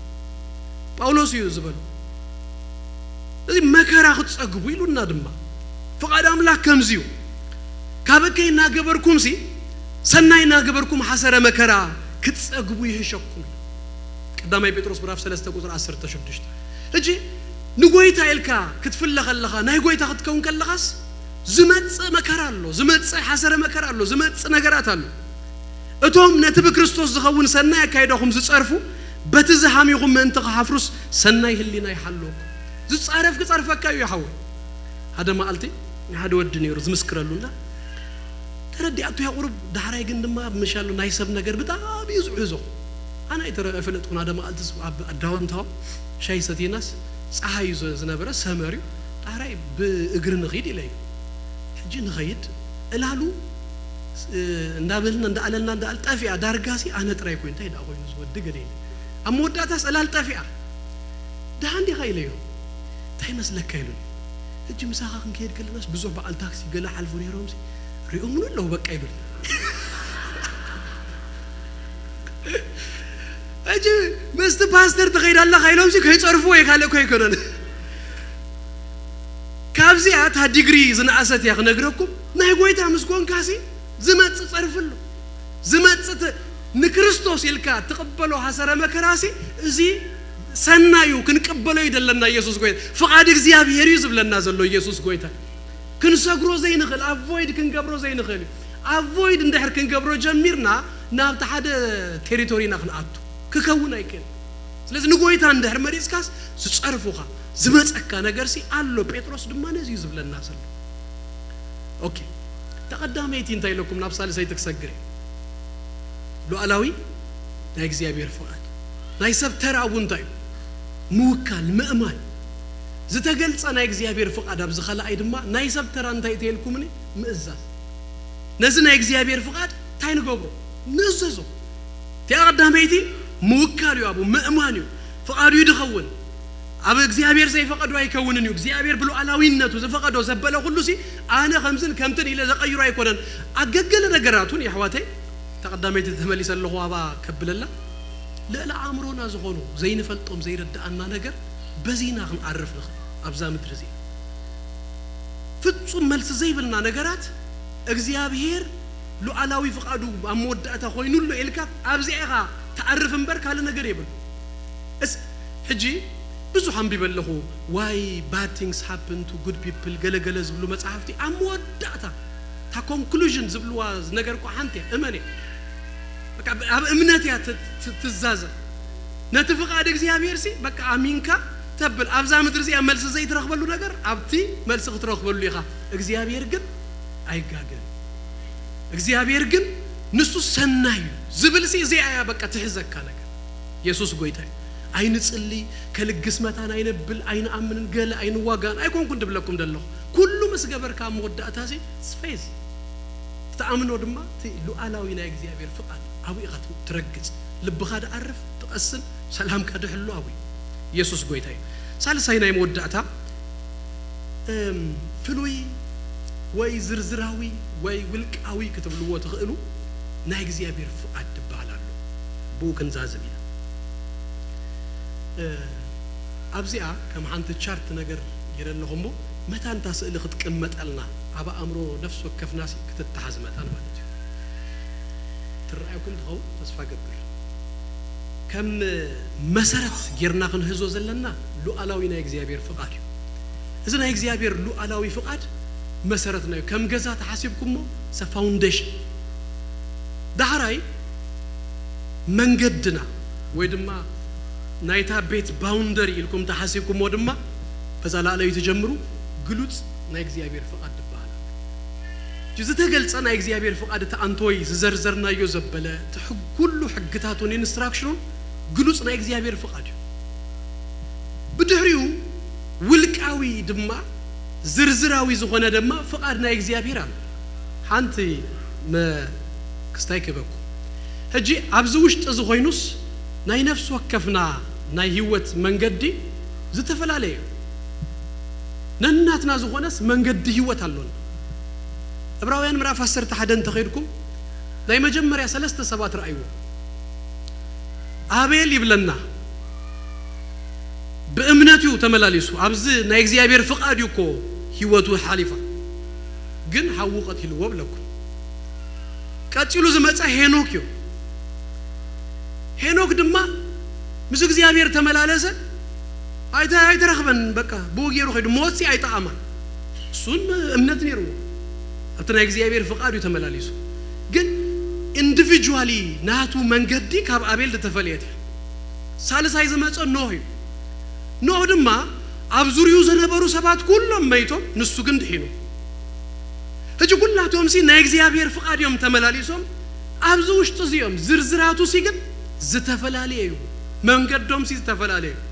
ጳውሎስ እዩ ዝበሉ። እዚ መከራ ክትጸግቡ ኢሉና ድማ። ፍቓድ ኣምላኽ ከምዚ እዩ። ካብ እከይ እናገበርኩም ሲ፣ ሰናይ እናገበርኩም ሓሰረ መከራ ክትጸግቡ ይህሸኩም እዩ። ቀዳማይ ጴጥሮስ ምዕራፍ ሰለስተ ቁጽሪ ዓሰርተ ሽዱሽተ። ሕጂ ንጎይታ ኢልካ ክትፍለ ከለኻ፣ ናይ ጎይታ ክትከውን ከለኻስ፣ ዝመጽእ መከራ ኣሎ፣ ዝመጽእ ሓሰረ መከራ ኣሎ፣ ዝመጽእ ነገራት ኣሎ። እቶም ነቲ ብክርስቶስ ዝኸውን ሰናይ ኣካይዳኹም ዝጸርፉ፣ በቲ ዝሃሚኹም ምእንቲ ክሓፍሩስ ሰናይ ህሊና ይሓልወኩም። ዝጻረፍ ክጸርፈካ እዩ፣ ይሓወይ። ሓደ መዓልቲ ንሓደ ወዲ ነይሩ ዝምስክረሉና፣ ተረዲኣቱ እያ ቁሩብ፣ ዳሕራይ ግን ድማ ምሻሉ ናይ ሰብ ነገር ብጣዕሚ እዩ ዝሕዞ። ኣነ ኣይተረ-፣ ኣይፈለጥኩን። ሓደ መዓልቲ ስ-፣ ኣብ ኣዳወንታው ሻይ ሰቲናስ፣ ጸሓይ እዩ ዘ-፣ ዝነበረ፣ ሰመር እዩ። ዳሕራይ ብእግሪ ንኺድ ኢለ እዩ። ሕጂ ንኸይድ እላሉ፣ እ፣ እንዳበልና፣ እንዳኣለልና፣ እንዳኣል ጠፊኣ፣ ዳርጋሲ ኣነ ጥራይ ኮይኑ፣ እንታይ ደኣ ኮይኑ ዝወዲ ገለ ኢለ። ኣብ መወዳእታስ እላል ጠፊኣ። ደሓን ዲኻ ኢለዮ። እንታይ መስለካ ኢሉኒ። ሕጂ ምሳኻ ክንከይድ ከለናስ ብዙሕ በዓል ታክሲ ገለ ሓልፉ ነይሮምሲ፣ ሪኦምኑ ኣለዉ በቃ ኢሉኒ። ሕጂ ምስቲ ፓስተር ትኸይድ ኣለኻ ኢሎምሲ ከይጸርፍዎ እየ፣ ካልእ እኮ ኣይኮነን። ካብዚኣ እታ ዲግሪ ዝነኣሰት እያ ክነግረኩም። ናይ ጎይታ ምስ ኮንካሲ ዝመጽእ ጸርፊ ኣሎ። ዝመጽእ ት-፣ ንክርስቶስ ኢልካ ትቕበሎ ሓሰረ መከራሲ፣ እዚ ሰናዩ ክንቅበሎ እዩ ዘለና። ኢየሱስ ጎይታ፣ ፍቓድ እግዚኣብሔር እዩ ዝብለና ዘሎ ኢየሱስ ጎይታ። ክንሰግሮ ዘይንኽእል፣ ኣቮይድ ክንገብሮ ዘይንኽእል እዩ። ኣቮይድ እንድሕር ክንገብሮ ጀሚርና፣ ናብቲ ሓደ ቴሪቶሪና ክንኣቱ ክከውን ኣይክእል። ስለዚ ንጎይታ እንድሕር መሪጽካስ፣ ዝጸርፉኻ፣ ዝመጸካ ነገርሲ ኣሎ። ጴጥሮስ ድማ ነዚ እዩ ዝብለና ዘሎ። ኦኬ፣ ተቐዳመይቲ እንታይ ኢለኩም፣ ናብ ሳልሰይቲ ክሰግር እየ። ሉዓላዊ ናይ እግዚኣብሔር ፍቓድ። ናይ ሰብ ተራ እውን እንታይ እዩ? ምውካል፣ ምእማን። ዝተገልጸ ናይ እግዚኣብሔር ፍቓድ ኣብዚ ኸልኣይ ድማ ናይ ሰብ ተራ እንታይ ተይልኩምኒ? ምእዛዝ። ነዚ ናይ እግዚኣብሔር ፍቓድ እንታይ ንገብሮ? ንእዘዞ። እቲኣ ቀዳመይቲ ምውካል እዩ፣ ኣብኡ ምእማን እዩ። ፍቓዱ እዩ ድኸውን። ኣብ እግዚኣብሔር ዘይፈቐዶ ኣይከውንን እዩ። እግዚኣብሔር ብሉዓላዊነቱ ዝፈቐዶ ዘበለ ኩሉ ሲ ኣነ ከምዝን ከምትን ኢለ ዘቐይሮ ኣይኮነን። ኣገገለ ነገራቱን የሕዋተይ፣ እታ ቀዳመይቲ ተመሊሰ ኣለኹ ኣብኣ ከብለላ፣ ልዕሊ ኣእምሮና ዝኾኑ ዘይንፈልጦም ዘይርድኣና ነገር በዚና ክንዓርፍ ንኽእል ኣብዛ ምድሪ እዚኣ። ፍጹም መልሲ ዘይብልና ነገራት እግዚኣብሔር ሉዓላዊ ፍቓዱ ኣብ መወዳእታ ኮይኑ ኣሎ ኢልካ ኣብዚኣ ኢኻ ትዓርፍ እምበር ካልእ ነገር የብሉ። እስ-፣ ሕጂ ብዙሕ ኣንቢበ ኣለኹ፣ why bad things happen to good people ገለ ገለ ዝብሉ መጽሓፍቲ ኣብ መወዳእታ እታ ኮንክሉዥን ዝብልዋ ነገር እኮ ሓንቲ እያ፣ እመን እያ። በቃ ኣብ እምነት እያ ት-፣ ት-፣ ትዛዘም። ነቲ ፍቓድ እግዚኣብሔር ሲ በቃ ኣሚንካ ተብል። ኣብዛ ምድሪ እዚኣ መልሲ ዘይትረኽበሉ ነገር ኣብቲ መልሲ ክትረኽበሉ ኢኻ። እግዚኣብሔር ግን ኣይጋገን። እግዚኣብሔር ግን ንሱ ሰናይ እዩ ዝብል ሲ እዚኣ እያ በቃ ትሕዘካ ነገር። የሱስ ጎይታ እዩ። ኣይንጽሊ፣ ከልግስ መታን ኣይነብል፣ ኣይንኣምንን፣ ገለ ኣይንዋጋን፣ ኣይኮንኩን ድብለኩም ደለኹ። ኩሉ ምስ ገበርካ ኣብ መወዳእታ ሲ ስፌዝ ትኣምኖ ድማ እቲ ሉዓላዊ ናይ እግዚኣብሔር ፍቓድ ኣብኡ ኢኻ ት-፣ ትረግጽ። ልብኻ ድዓርፍ፣ ትቐስን፣ ሰላምካ ድሕሉ ኣብኡ እዩ። የሱስ ጎይታ እዩ። ሳልሳይ ናይ መወዳእታ፣ እም፣ ፍሉይ ወይ ዝርዝራዊ ወይ ውልቃዊ ክትብልዎ ትኽእሉ ናይ እግዚኣብሔር ፍቓድ ትበሃል ኣሎ። ብኡ ክንዛዝም ኢና። እ፣ ኣብዚኣ ከም ሓንቲ ቻርት ነገር ገይረ ኣለኹ እሞ፣ መታን እታ ስእሊ ክትቅመጠልና፣ ኣብ ኣእምሮ ነፍሲ ወከፍናሲ ክትተሓዝ መታን ማለት እዩ። ትረኣየኩም ትኸውን ተስፋ ገብር። ከም መሰረት ጌርና ክንህዞ ዘለና ሉዓላዊ ናይ እግዚኣብሔር ፍቓድ እዩ። እዚ ናይ እግዚኣብሔር ሉዓላዊ ፍቓድ መሰረትና እዩ። ከም ገዛ ተሓሲብኩሞ፣ ሰ ፋውንዴሽን። ዳሕራይ መንገድና ወይ ድማ ናይታ ቤት ባውንደሪ ኢልኩም ተሓሲብኩሞ ድማ፣ በዛ ላዕለይቲ ጀምሩ፣ ግሉጽ ናይ እግዚኣብሔር ፍቓድ ዝበሃል ኣሎ። እቲ ዝተገልጸ ናይ እግዚኣብሔር ፍቓድ፣ እቲ ኣንቶይ ዝዘርዘርናዮ ዘበለ፣ እቲ ሕግ፣ ኩሉ ሕግታቱን ኢንስትራክሽኑን ግሉጽ ናይ እግዚኣብሔር ፍቓድ እዩ። ብድሕሪኡ ውልቃዊ ድማ ዝርዝራዊ ዝኾነ ድማ ፍቓድ ናይ እግዚኣብሔር ኣሎ። ሓንቲ መ-፣ ክስታይ ክበኩ። ሕጂ ኣብዚ ውሽጢ እዚ ኮይኑስ ናይ ነፍሲ ወከፍና ናይ ህይወት መንገዲ ዝተፈላለየ እዩ። ነናትና ዝኾነስ መንገዲ ህይወት ኣሎና። ዕብራውያን ምዕራፍ ዓሰርተ ሓደ እንተኸይድኩም ናይ መጀመርያ ሰለስተ ሰባት ረኣይዎ። ኣቤል ይብለና ብእምነት እዩ ተመላሊሱ። ኣብዚ ናይ እግዚኣብሔር ፍቓድ እዩ እኮ ህይወቱ ሓሊፋ። ግን ሓዉ ቀቲልዎ ብለኩም። ቀጺሉ ዝመጸ ሄኖክ እዩ። ሄኖክ ድማ ምስ እግዚኣብሔር ተመላለሰ። ኣይተ-፣ ኣይተረኽበን፣ በቃ ብኡ ገይሩ ኸይዱ። ሞትሲ ኣይጠዓማን። እሱን እምነት ነይርዎ። ኣብቲ ናይ እግዚኣብሔር ፍቓድ እዩ ተመላሊሱ። ግን ኢንዲቪጁዋሊ ናቱ መንገዲ ካብ ኣቤል ዝተፈለየት እያ። ሳልሳይ ዝመጸ ኖህ እዩ። ኖህ ድማ ኣብ ዙርዩ ዝነበሩ ሰባት ኩሎም መይቶም፣ ንሱ ግን ድሒኑ። ሕጂ ኩላቶም ሲ ናይ እግዚኣብሔር ፍቓድ እዮም ተመላሊሶም። ኣብዚ ውሽጢ እዚኦም ዝርዝራቱ ሲ ግን ዝተፈላለየ እዩ። መንገዶም ሲ ዝተፈላለየ እዩ።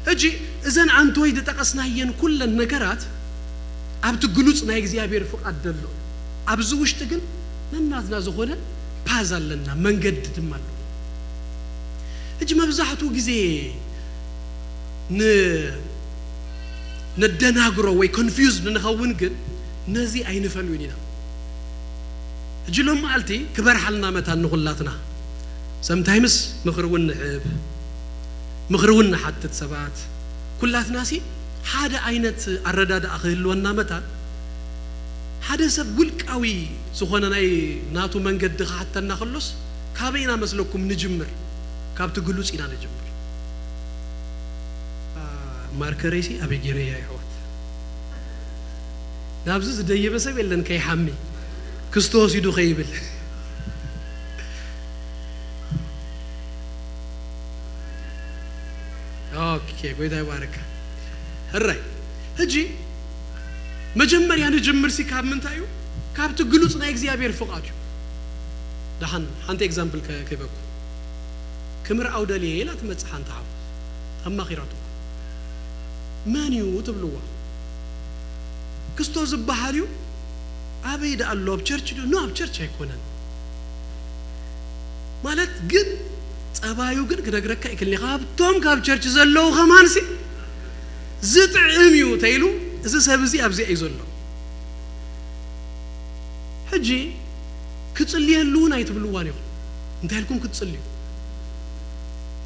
ሕጂ እዘን ኣንቶይ ዝጠቐስናየን ኩለን ነገራት ኣብቲ ግሉጽ ናይ እግዚኣብሔር ፍቓድ ዘሎ። ኣብዚ ውሽጢ ግን ነናትና ዝኾነ ፓዝ ኣለና፣ መንገዲ ድማ ኣሎ። ሕጂ መብዛሕትኡ ግዜ ን-፣ ነደናግሮ ወይ ኮንፊውዝ ንኸውን ግን ነዚ ኣይንፈልዩን ኢና። ሕጂ ሎም መዓልቲ ክበርሓልና መታን ንኹላትና። ሰምታይምስ ምኽሪ እውን ንሕብ፣ ምኽሪ እውን ንሓትት ሰባት። ኩላትናሲ ሓደ ዓይነት ኣረዳድኣ ክህልወና መታን ሓደ ሰብ ውልቃዊ ዝኾነ ናይ ናቱ መንገዲ ክሓተና ከሎስ ካበይ ኢና መስለኩም ንጅምር? ካብቲ ግሉጽ ኢና ንጅምር። አ፣ ማርከረይሲ ኣበይ ገይረያ ይሕዋት? ናብዚ ዝደየበ ሰብ የለን ከይሓሚ። ክስቶ ወሲዱ ከይብል። ኦኬ፣ ጎይታ ይባረክ። ሕራይ፣ ሕጂ መጀመርያ ንጅምር ሲ ካብ ምንታይ እዩ? ካብቲ ግሉጽ ናይ እግዚኣብሔር ፍቓድ እዩ። ደሓን ሓንቲ ኤግዛምፕል ከ-፣ ክህበኩም። ክምርዓው ደልየ ኢላ ትመጽእ ሓንቲ ሓው። ኣማኺራትኩም። መን እዩ ትብልዋ? ክስቶ ዝበሃል እዩ። ኣበይ ደኣ ኣሎ? ኣብ ቸርች ዶ? ኖ፣ ኣብ ቸርች ኣይኮነን። ማለት ግን ጸባዩ ግን ክነግረካ ይክልኒ። ካብቶም ካብ ቸርች ዘለዉ ከማንሲ ዝጥዕም እዩ ተይሉ፣ እዚ ሰብ እዚ ኣብዚኣ እዩ ዘሎ። ሕጂ ክጽልየሉ እውን ኣይትብልዋን ኢኹም። እንታይ ኢልኩም ክትጽልዩ?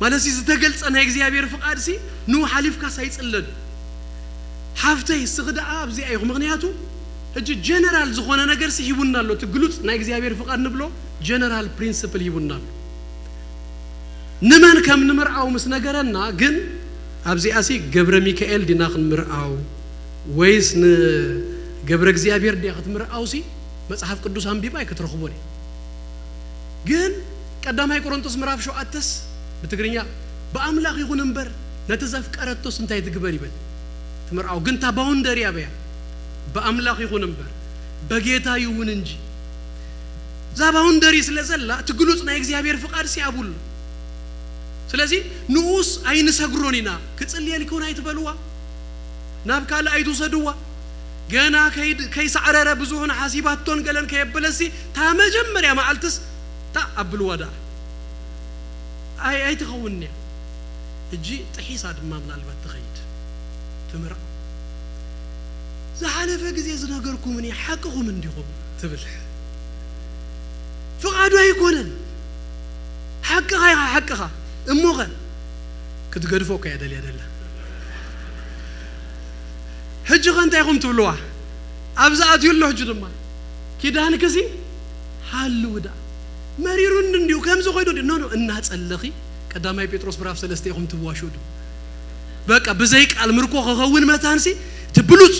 ማለት ሲ ዝተገልጸ ናይ እግዚኣብሔር ፍቓድ ሲ ንኡ ሓሊፍካስ ኣይጽለድ። ሓፍተይ፣ እስኺ ደኣ ኣብዚኣ ኢኹ። ምኽንያቱ ሕጂ ጀነራል ዝኾነ ነገር ሲ ሂቡና ኣሎ። እቲ ግሉጽ ናይ እግዚኣብሔር ፍቓድ ንብሎ ጀነራል ፕሪንስፕል ሂቡና ኣሎ። ንመን ከም ንምርዓው ምስ ነገረና ግን ኣብዚኣ ሲ ገብረ ሚካኤል ዲና ክንምርዓው ወይስ ንገብረ እግዚኣብሔር ድያ ክትምርዓው ሲ መጽሓፍ ቅዱስ ኣንቢባ ኣይክትረኽቦን እያ። ግን ቀዳማይ ቆሮንቶስ ምዕራፍ ሸውዓተስ ብትግርኛ ብኣምላኽ ይኹን እምበር ነቲ ዘፍቀረቶስ እንታይ ትግበር ይብል። ትምርዓው ግን እታ ባውንደሪ ኣበያ? ብኣምላኽ ይኹን እምበር በጌታ ይሁን እንጂ። እዛ ባውንደሪ ስለ ዘላ እቲ ግሉጽ ናይ እግዚኣብሔር ፍቓድ ሲ ኣብሉ። ስለዚ ንኡስ ኣይንሰግሮን ኢና። ክጽልየልኪ እውን ኣይትበልዋ፣ ናብ ካልእ ኣይትውሰድዋ። ገና ከይድ-፣ ከይሳዕረረ ብዙሕ ንሓሲባቶን ገለን ከየበለሲ እታ መጀመርያ መዓልትስ እታ ኣብልዋ ደኣ። ኣይ-፣ ኣይትኸውን እያ። ሕጂ ጥሒሳ ድማ ምናልባት ትኸይድ ትምርዓው። ዝሓለፈ ግዜ ዝነገርኩምኒ ሓቅኹም እንዲኹም ትብል። ፍቓዱ ኣይኮነን። ሓቅኻ ኢኻ፣ ሓቅኻ። እሞኸ ክትገድፎ እኮ እያ ደልያ ደላ። ሕጂ ኸ እንታይ ኢኹም ትብልዋ? ኣብዚ ኣትዩ ኣሎ ሕጂ ድማ። ኪዳንክሲ ሃልው ደኣ። መሪሩኒ እንዲዩ፣ ከምዚ ኮይዱ እንዲዩ። ኖ፣ ኖ፣ እናጸለኺ ቀዳማይ ጴጥሮስ ምዕራፍ ሰለስተ ኢኹም ትዋሽኡ ዶ? በቃ ብዘይ ቃል ምርኮ ክኸውን መታንሲ እቲ ብሉጽ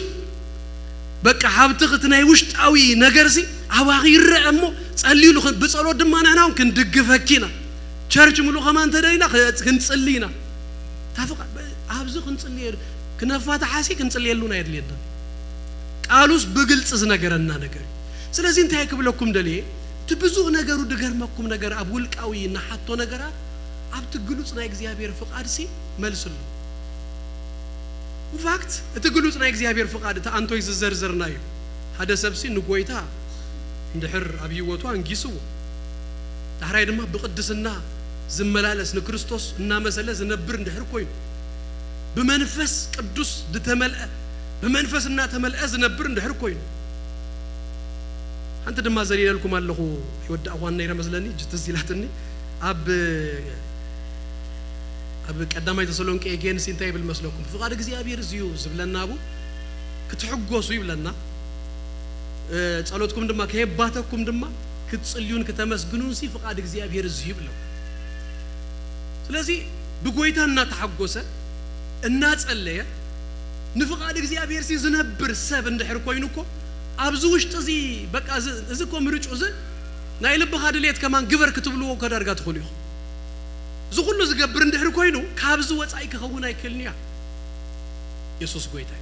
በቃ ሃብትኺ እቲ ናይ ውሽጣዊ ነገርሲ ኣባኺ ይረአ እሞ ጸልዩሉ። ኽ-፣ ብጸሎት ድማ ንሕና እውን ክንድግፈኪ ኢና። ቸርች ምሉእ ከማን እንተደሊና ክ-፣ ክንጽሊ ኢና። እታ ፍቓ-፣ ኣብዚ ክንጽልየ-፣ ክነፋታሓሲ ክንጽልየሉን ኣየድልየናን። ቃሉስ ብግልፂ ዝነገረና ነገር እዩ። ስለዚ እንታይ ክብለኩም ደልየ፣ እቲ ብዙሕ ነገሩ ድገርመኩም ነገር ኣብ ውልቃዊ ንሓቶ ነገራት ኣብቲ ግሉፅ ናይ እግዚኣብሔር ፍቓድሲ መልስሉ። ኢንፋክት እቲ ግሉፅ ናይ እግዚኣብሔር ፍቓድ እቲ ኣንቶይ ዝዘርዘርና እዩ። ሓደ ሰብሲ ንጎይታ እንድሕር ኣብ ህይወቱ ኣንጊስዎ፣ ዳሕራይ ድማ ብቕድስና ዝመላለስ ንክርስቶስ እናመሰለ ዝነብር እንድሕር ኮይኑ፣ ብመንፈስ ቅዱስ ዝተመልአ፣ ብመንፈስ እናተመልአ ዝነብር እንድሕር ኮይኑ። ሓንቲ ድማ ዘሊለልኩም ኣለኹ፣ ይወዳእኳን ነይረ መስለኒ፣ እጅ ትዝ ኢላትኒ። ኣብ ኣብ ቀዳማይ ተሰሎንቄ ጌንሲ እንታይ ይብል መስለኩም? ፍቓድ እግዚኣብሔር እዚ እዩ ዝብለና፣ ኣቡ ክትሕጎሱ ይብለና፣ እ፣ ጸሎትኩም ድማ ከየባተኩም ድማ ክትጽልዩን ክተመስግኑን ሲ ፍቓድ እግዚኣብሔር እዚ እዩ ይብለኩም። ስለዚ ብጎይታ እናተሓጎሰ እናጸለየ ንፍቓድ እግዚኣብሔር ሲ ዝነብር ሰብ እንድሕር ኮይኑ እኮ ኣብዚ ውሽጢ እዚ በቃ እዚ፣ እዚ እኮ ምርጩ እዚ ናይ ልብኻ ድሌት ከማን ግበር ክትብልዎ እኮ ዳርጋ ትኽእሉ ኢኹም። እዚ ኩሉ ዝገብር እንድሕር ኮይኑ ካብዚ ወጻኢ ክኸውን ኣይክእልን እያ። የሱስ ጎይታ እዩ።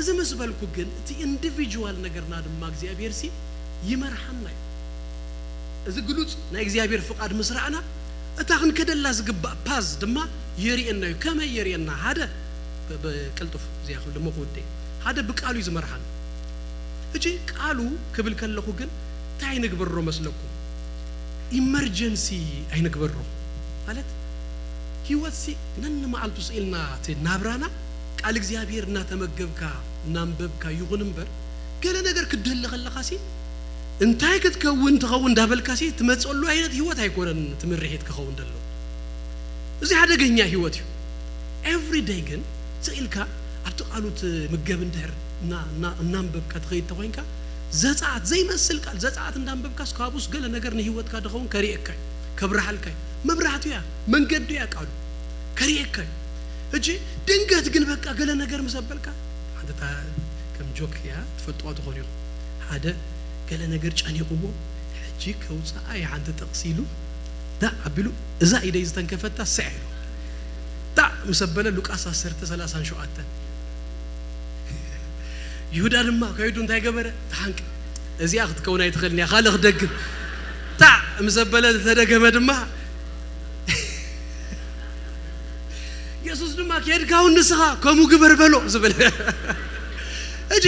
እዚ ምስ በልኩ ግን እቲ ኢንዲቪጁዋል ነገርና ድማ እግዚኣብሔር ሲ ይመርሓና እዩ። እዚ ግሉጽ ናይ እግዚኣብሔር ፍቓድ ምስ ረኣና እታ ክንከደላ ዝግባእ ፓዝ ድማ የርእየና እዩ። ከመይ የርእየና? ሓደ ብ-፣ ብቅልጡፍ እዚኣ ክብል እሞ ክውደይ፣ ሓደ ብቃሉ እዩ ዝመርሓና። ሕጂ ቃሉ ክብል ከለኹ ግን እንታይ ንግበሮ መስለኩም? ኢመርጀንሲ ኣይንግበሮ። ማለት ህይወትሲ ነንመዓልቱ ስኢልና እቲ ናብራና ቃል እግዚኣብሔር እናተመገብካ እናንበብካ ይኹን እምበር፣ ገለ ነገር ክትደሊ ከለኻሲ እንታይ ክትከውን ትኸውን እንዳበልካሲ ትመፀሉ ዓይነት ህይወት ኣይኮነን ትምርሒት ክኸውን ደሎ። እዚ ሓደገኛ ህይወት እዩ። ኤቭሪ ደይ ግን ስኢልካ ኣብቲ ቃሉ ትምገብ እንድሕር እና- እና- እናንበብካ ትኸይድ ተኾይንካ፣ ዘፀኣት ዘይመስል ቃል ዘፀኣት እንዳንበብካስ ካብኡስ ገለ ነገር ንህይወትካ ድኸውን ከርእየካ እዩ፣ ከብርሃልካ እዩ። መብራህቱ እያ፣ መንገዱ እያ ቃሉ፣ ከርእየካ እዩ። ሕጂ ድንገት ግን በቃ ገለ ነገር ምስ ኣበልካ፣ ሓንቲ እታ ከም ጆክ እያ ትፈልጥዋ ትኾኑ ኢኹም። ሓደ ገለ ነገር ጨኒቕዎ፣ ሕጂ ከውፅኣ እየ ሓንቲ ጥቕሲ ኢሉ ዳዕ ኣቢሉ እዛ ኢደይ ዝተንከፈታ ስዕ ኢሉ ዳዕ ምስ ኣበለ፣ ሉቃስ ዓሰርተ ሰላሳን ሸውዓተን። ይሁዳ ድማ ከይዱ እንታይ ገበረ? ተሓንቀ። እዚኣ ክትከውን ኣይትኽእልን እያ፣ ካልእ ክደግም። ታዕ ምስ ኣበለ ዝተደገመ ድማ የሱስ ድማ፣ "ኬድካ እውን ንስኻ ከምኡ ግበር በሎ" ዝብል። ሕጂ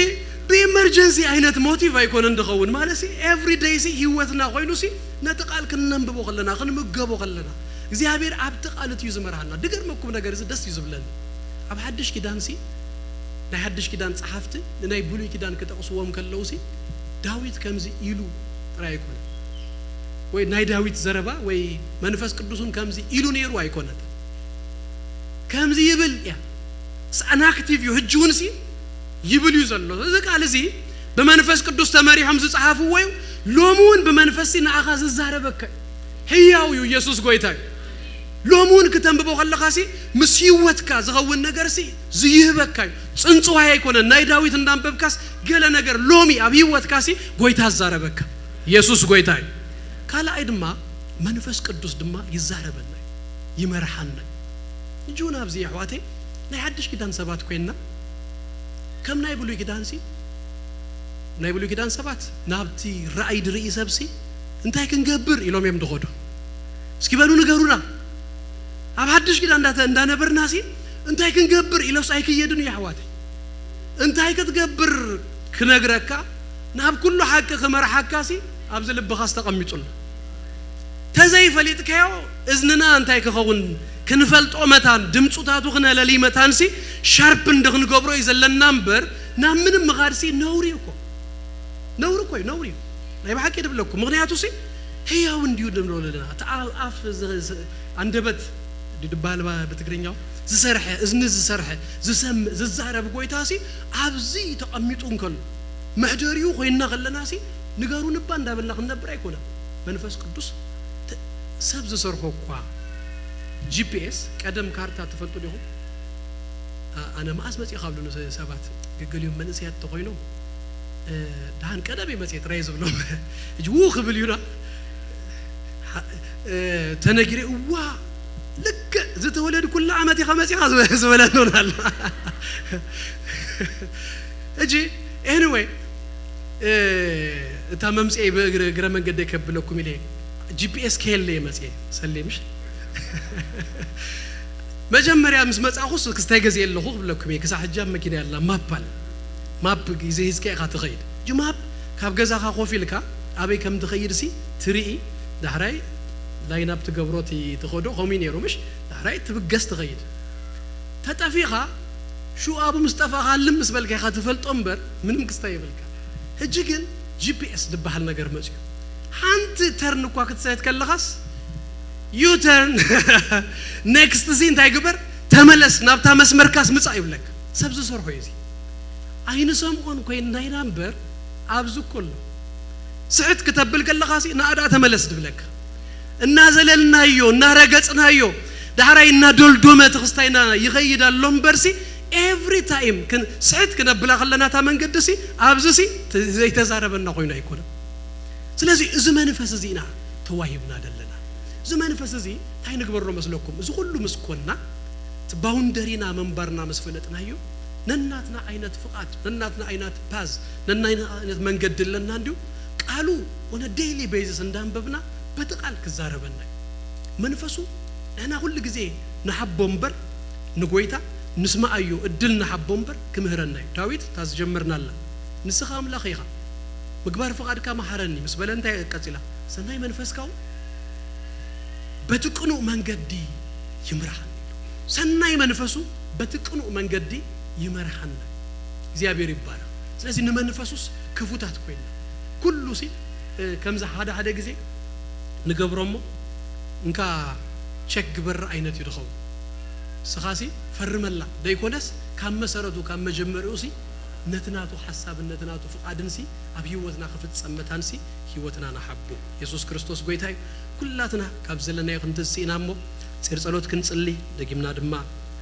ብኢመርጀንሲ ዓይነት ሞቲቭ ኣይኮነን ድኸውን። ማለት ሲ ኤቭሪ ደይ ሲ ህይወትና ኮይኑ ሲ ነቲ ቃል ክንነንብቦ ከለና፣ ክንምገቦ ከለና፣ እግዚኣብሔር ኣብቲ ቃል እቲ እዩ ዝመርሃና። ድገርመኩም ነገር እዚ ደስ እዩ ዝብለኒ። ኣብ ሓድሽ ኪዳን ሲ ናይ ሓድሽ ኪዳን ጸሓፍቲ ንናይ ብሉይ ኪዳን ክጠቕስዎም ከለዉ ሲ ዳዊት ከምዚ ኢሉ ጥራይ ኣይኮነን፣ ወይ ናይ ዳዊት ዘረባ ወይ መንፈስ ቅዱስን ከምዚ ኢሉ ነይሩ ኣይኮነን። ከምዚ ይብል እያ። ስ-፣ ኣን ኣክቲቭ እዩ። ሕጂ እውን ሲ ይብል እዩ ዘሎ። እዚ ቃል እዚ ብመንፈስ ቅዱስ ተመሪሖም ዝጸሓፍዎ እዩ። ሎሚ እውን ብመንፈስ ሲ ንኣኻ ዝዛረበካ እዩ። ህያው እዩ። ኢየሱስ ጎይታ እዩ። ሎሚ እውን ክተንብቦ ከለኻ ሲ ምስ ህይወትካ ዝኸውን ነገር ሲ ዝይህበካ እዩ። ጽንጽዋይ ኣይኮነን። ናይ ዳዊት እንዳንበብካስ ገለ ነገር ሎሚ ኣብ ህይወትካ ሲ ጎይታ ዝዛረበካ። ኢየሱስ ጎይታ እዩ። ካልኣይ ድማ መንፈስ ቅዱስ ድማ ይዛረበና እዩ፣ ይመርሓና እዩ። ሕጂ እውን ኣብዚ ኣሕዋተይ ናይ ሓድሽ ኪዳን ሰባት ኮይንና ከም ናይ ብሉይ ኪዳን ሲ ናይ ብሉይ ኪዳን ሰባት ናብቲ ራእይ ድርኢ ሰብ ሲ እንታይ ክንገብር ኢሎም እዮም ድኸዱ። እስኪ በሉ ንገሩና። ኣብ ሓድሽ ኪዳን እንዳተ-፣ እንዳነበርና ሲ እንታይ ክንገብር ኢሎስ ኣይክየድን እዩ ኣሕዋተይ። እንታይ ክትገብር ክነግረካ፣ ናብ ኩሉ ሓቂ ክመርሓካ ሲ ኣብዚ ልብኻስ ተቐሚጡ ኣሎ። ተዘይፈሊጥካዮ እዝንና እንታይ ክኸውን ክንፈልጦ መታን ድምፁታቱ ክነለሊ መታን ሲ ሻርፕ እንዲ ክንገብሮ እዩ ዘለና እምበር ናብ ምንም ምኻድ ሲ ነውሪ እዩ እኮ። ነውሪ እኮ እዩ፣ ነውሪ እዩ። ናይ ብሓቂ ድብለኩም። ምኽንያቱ ሲ ህያው እንዲዩ ንብሎ ኣለና። እቲ ኣብ ኣፍ ዝ-፣ ዝ-፣ ኣንደበት ድድባልባ ብትግርኛው ዝሰርሐ፣ እዝኒ ዝሰርሐ፣ ዝሰምዕ፣ ዝዛረብ ጎይታ ሲ ኣብዚ ተቐሚጡ እንከሎ፣ መሕደሪኡ ኮይንና ከለና ሲ ንገሩኒ እባ እንዳበልና ክንነብር ኣይኮነን። መንፈስ ቅዱስ ተ-፣ ሰብ ዝሰርሖ እኳ ጂ ፒ ኤስ፣ ቀደም ካርታ ትፈልጡ ዲኹም? ኣ-፣ ኣነ መኣስ መጺእ ካብ ሉሉ ሰባት ገገሊኦም መንእሰያት ተኾይኖም፣ እ፣ ደሓን ቀደም እየ መጺእ ጥራይ ዝብሎም። ሕጂ ው ክብል እዩና። ሓ-፣ እ፣ ተነጊረ፣ "እዋ፣ ልክዕ ዝተወለድኩላ ዓመት ኢኻ መጺኻ" ዝበ-፣ ዝበለኒ እውን ኣሎ። ሕጂ Anyway, እታ መምፅኤ ብእግረ መንገደይ ከብለኩም ኢለ ጂፒኤስ ከየለ እየ መፅኤ። ሰሌ ምሽ መጀመርያ ምስ መፃኹስ ክስታይ ገዜ ኣለኹ ክብለኩም እየ። ክሳብ ሕጂ ኣብ መኪና ያላ ማፕ ኣለ። ማፕ ግዜ ሂዝካ ኢኻ ትኸይድ። ጂ ማፕ ካብ ገዛኻ ኮፍ ኢልካ ኣበይ ከም ትኸይድ ሲ ትርኢ። ዳሕራይ ላይን ኣፕ ትገብሮ ትኸዶ። ከምኡ ነይሩ ምሽ። ዳሕራይ ትብገስ ትኸይድ። ተጠፊኻ ሽኡ ኣብኡ ምስ ጠፋኻ ልም ምስ በልካ ኢኻ ትፈልጦ እምበር ምንም ክስታይ የብልካ። ሕጂ ግን ጂፒኤስ ዝበሃል ነገር መፅዩ። ሓንቲ ተርን እኳ ክትሰሕት ከለኻስ ዩ ተርን ኔክስት ሲ እንታይ ግበር፣ ተመለስ ናብታ መስመርካስ ምፃእ ይብለካ። ሰብ ዝሰርሖ እዩ እዚ። ኣይንሰምዖን ኮይንና ኢና እምበር ኣብዚ እኮ ኣሎ። ስሕት ክተብል ከለኻሲ ንኣዳ ተመለስ ድብለካ። እናዘለልናዮ እናረገፅናዮ ዳሕራይ እናዶልዶመ ትኽስታይና ይኸይድ ኣሎ እምበርሲ ኤቭሪ ታይም ስሕት ክነብላ ከለና እታ መንገዲ ሲ ኣብዚ ሲ ዘይተዛረበና ኮይኑ ኣይኮነን። ስለዚ እዚ መንፈስ እዚ ኢና ተዋሂብና ዘለና። እዚ መንፈስ እዚ እንታይ ንግበሮ መስለኩም? እዚ ኩሉ ምስ ኮና እቲ ባውንደሪና መንባርና ምስ ፈለጥናዮ ነናትና ዓይነት ፍቓድ ነናትና ዓይነት ፓዝ ነናትና ዓይነት መንገዲ ኣለና እንዲሁ ቃሉ on a daily basis እንዳንበብና በቲ ቃል ክዛረበና እዩ መንፈሱ። ንሕና ኩሉ ግዜ ንሓቦ እምበር ንጎይታ ንስማኣዮ እድል ንሓቦ እምበር ክምህረና እዩ። ዳዊት እታ ዝጀመርናላ ንስኻ ኣምላኽ ኢኻ ምግባር ፍቓድካ መሓረኒ ምስ በለ እንታይ ቀፂላ? ሰናይ መንፈስካ እውን በቲ ቅኑእ መንገዲ ይምርሓኒ። ሰናይ መንፈሱ በቲ ቅኑእ መንገዲ ይመርሓና። እግዚኣብሔር ይባረኽ። ስለዚ ንመንፈሱስ ክፉታት ኮይና ኩሉ ሲ ከምዚ ሓደ ሓደ ግዜ ንገብሮ እሞ እንካ ቸክ ግበር ዓይነት እዩ ዝኸውን። ንስኻሲ ፈርመላ ደይኮነስ ካብ መሰረቱ ካብ መጀመሪኡ ሲ ነቲ ናቱ ሓሳብን ነቲ ናቱ ፍቓድን ሲ ኣብ ህይወትና ክፍጸም መታን ሲ ህይወትና ንሓቦ። የሱስ ክርስቶስ ጎይታ እዩ። ኩላትና ካብ ዘለናዮ ክንትዝ ስኢና እሞ ፂር ጸሎት ክንጽሊ ደጊምና ድማ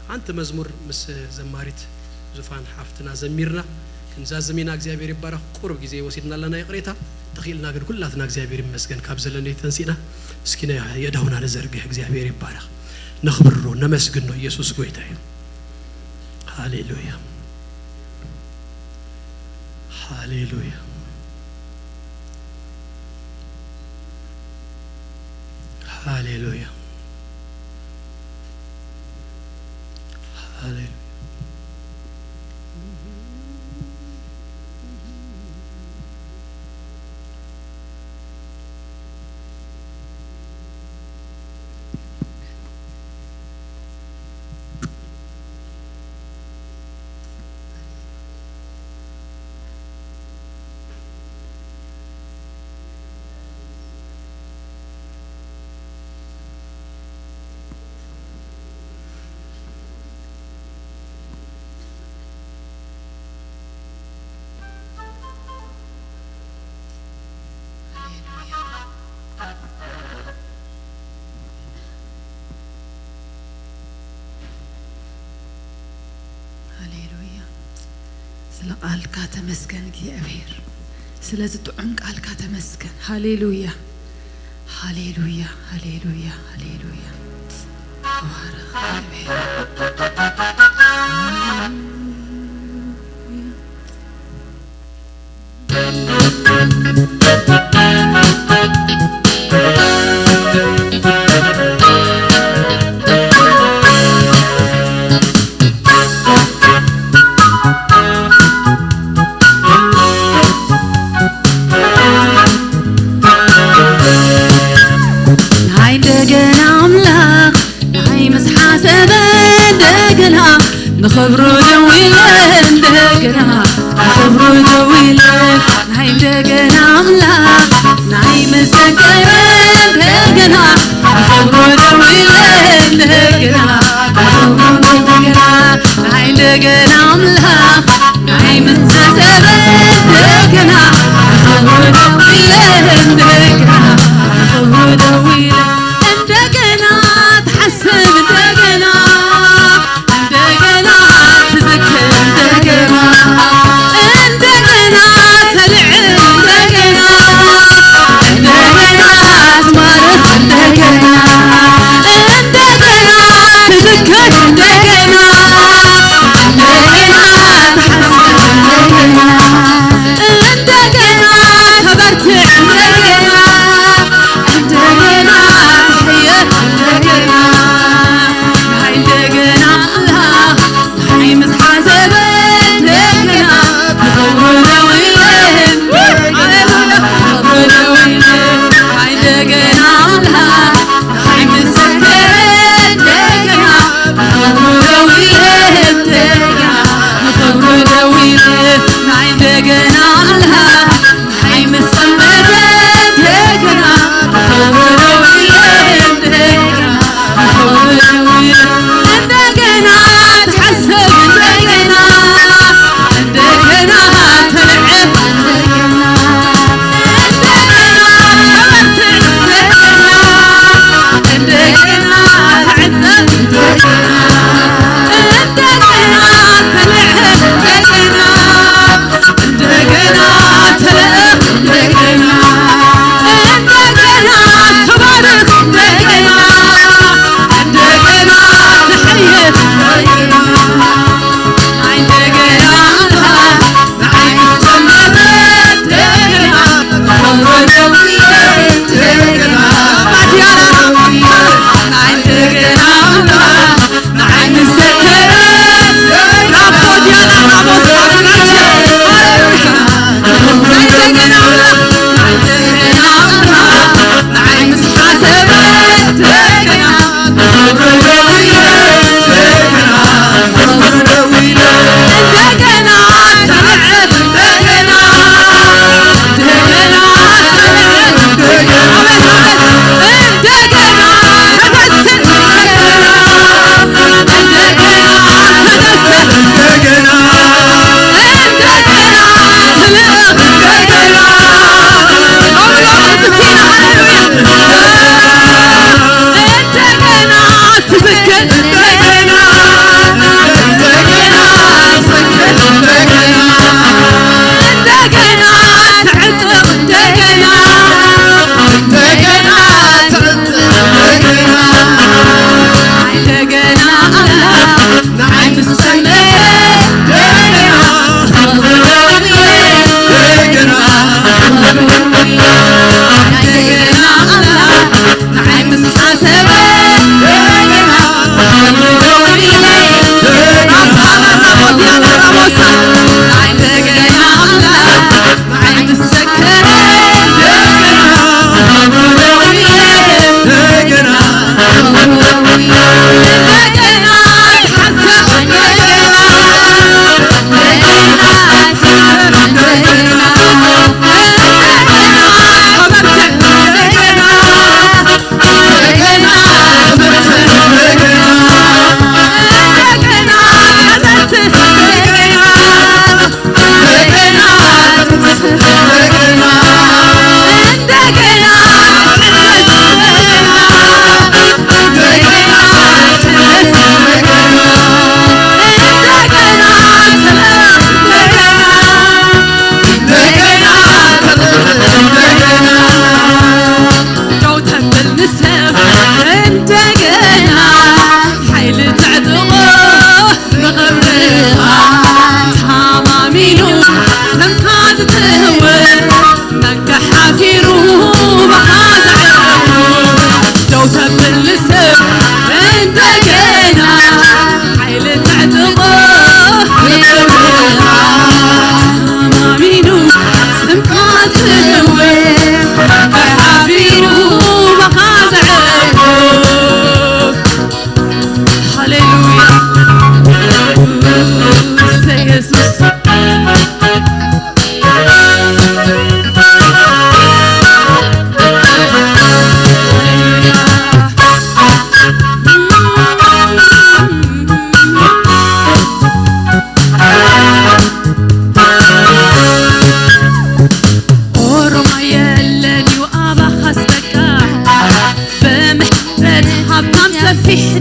ሓንቲ መዝሙር ምስ ዘማሪት ዙፋን ሓፍትና ዘሚርና ክንዛዝም ኢና። እግዚኣብሔር ይባረኽ። ቁሩብ ግዜ ወሲድና ኣለና ይቕሬታ። ተኽኢልና ግን ኩላትና እግዚኣብሔር ይመስገን ካብ ዘለናዮ ተንሲእና እስኪ የእዳውና ንዘርግሕ። እግዚኣብሔር ይባረኽ። ነኽብሮ ነመስግኖ። ኢየሱስ ጎይታ እዩ። ሃሌሉያ ሃሌሉያ ሃሌሉያ ሃሌሉያ። ሃሌሉያ። ስለ ቃልካ ተመስገን እግዚኣብሔር፣ ስለዚ ጥዑም ቃልካ ተመስገን። ሃሌሉያ ሃሌሉያ ሃሌሉያ ሃሌሉያ። ተባረኽ እግዚኣብሔር። ናይ እንደገና ኣምላኽ ናይ ምስ ሓሰበ እንደገና ንኽብሩ ደው ኢለ እንደገና ንኽብሩ ደው ኢለ ናይ እንደገና ኣምላኽ ናይ ምስ ዘከረ እንደገና ንኽብሩ ደው ኢለ እንደገና ንኽብሩ ደው ኢለ ናይ እንደገና ኣምላኽ ናይ ምስ ዘከረ እንደገና ንኽብሩ ደው ኢለ እንደገና ንኽብሩ ደው ኢለ እንደገና ትሓስብ እንደገና እንደገና ትዝክር እንደገና እንደገና ተልዕል እንደገና እንደገና ትባርኽ እንደገና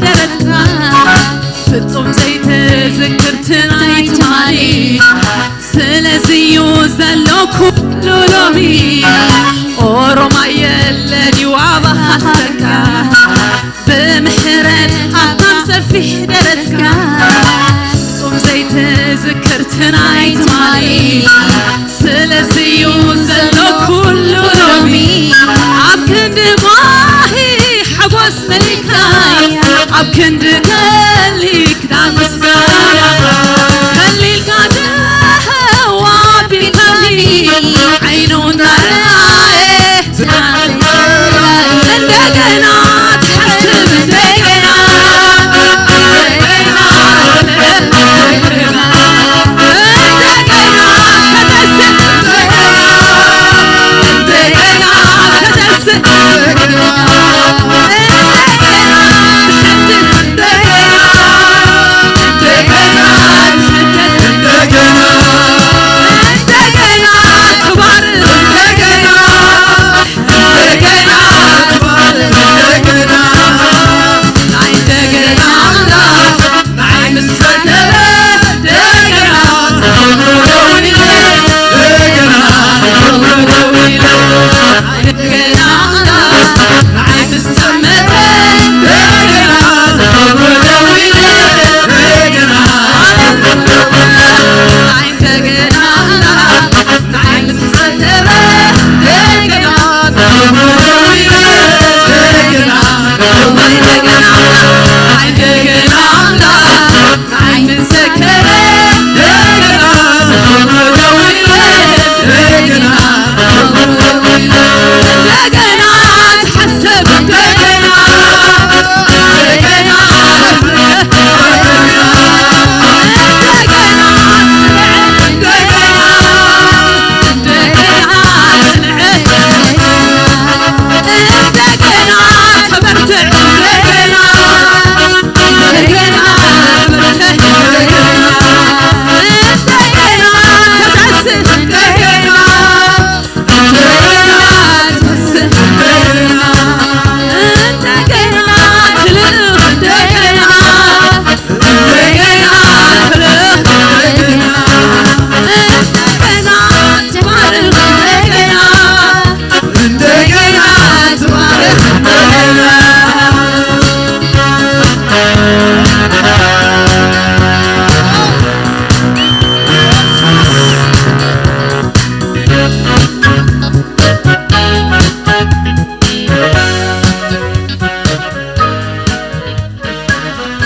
ደረትካ ፍጹም ዘይትዝክር ትናይ ትማሊ። ስለዚ እዩ ዘሎ ኩሉ ሎሚ። ኦሮማይ የለን እዩ ኣባኻ ሰካ። ብምሕረት ሃብታም ሰፊሕ ደረትካ ፍጹም ዘይትዝክር ትናይ ትማሊ። ስለዚ እዩ ዘሎ ኩሉ ሎሚ። ኣብ ክንዲ ጓሂ ሓጎስ መሊእካ፣ ኣብ ክንዲ ከሊክ ዳመስጋና ከሊልካ ደው ኣቢልካኒ ዓይኑ እንዳረኣየ እንደገና ትሓስብ እንደገና እንደገና ተተስእ እንደገና ተተስእ እንደገና ተሐድስ እንደገና እንደገና ተሐድስ እንደገና እንደገና ተባረክ እንደገና እንደገና ተባረክ እንደገና ናይ እንደገና ኣምላኽ ንዓይ ምስ ዘከረ እንደገና ክብሩ ደው ኢለ እንደገና ክብሩ ደው ኢለ እንደገና ኣምላኽ ንዓይ ምስ ዘመተ እንደገና ክብሩ ደው ኢለ እንደገና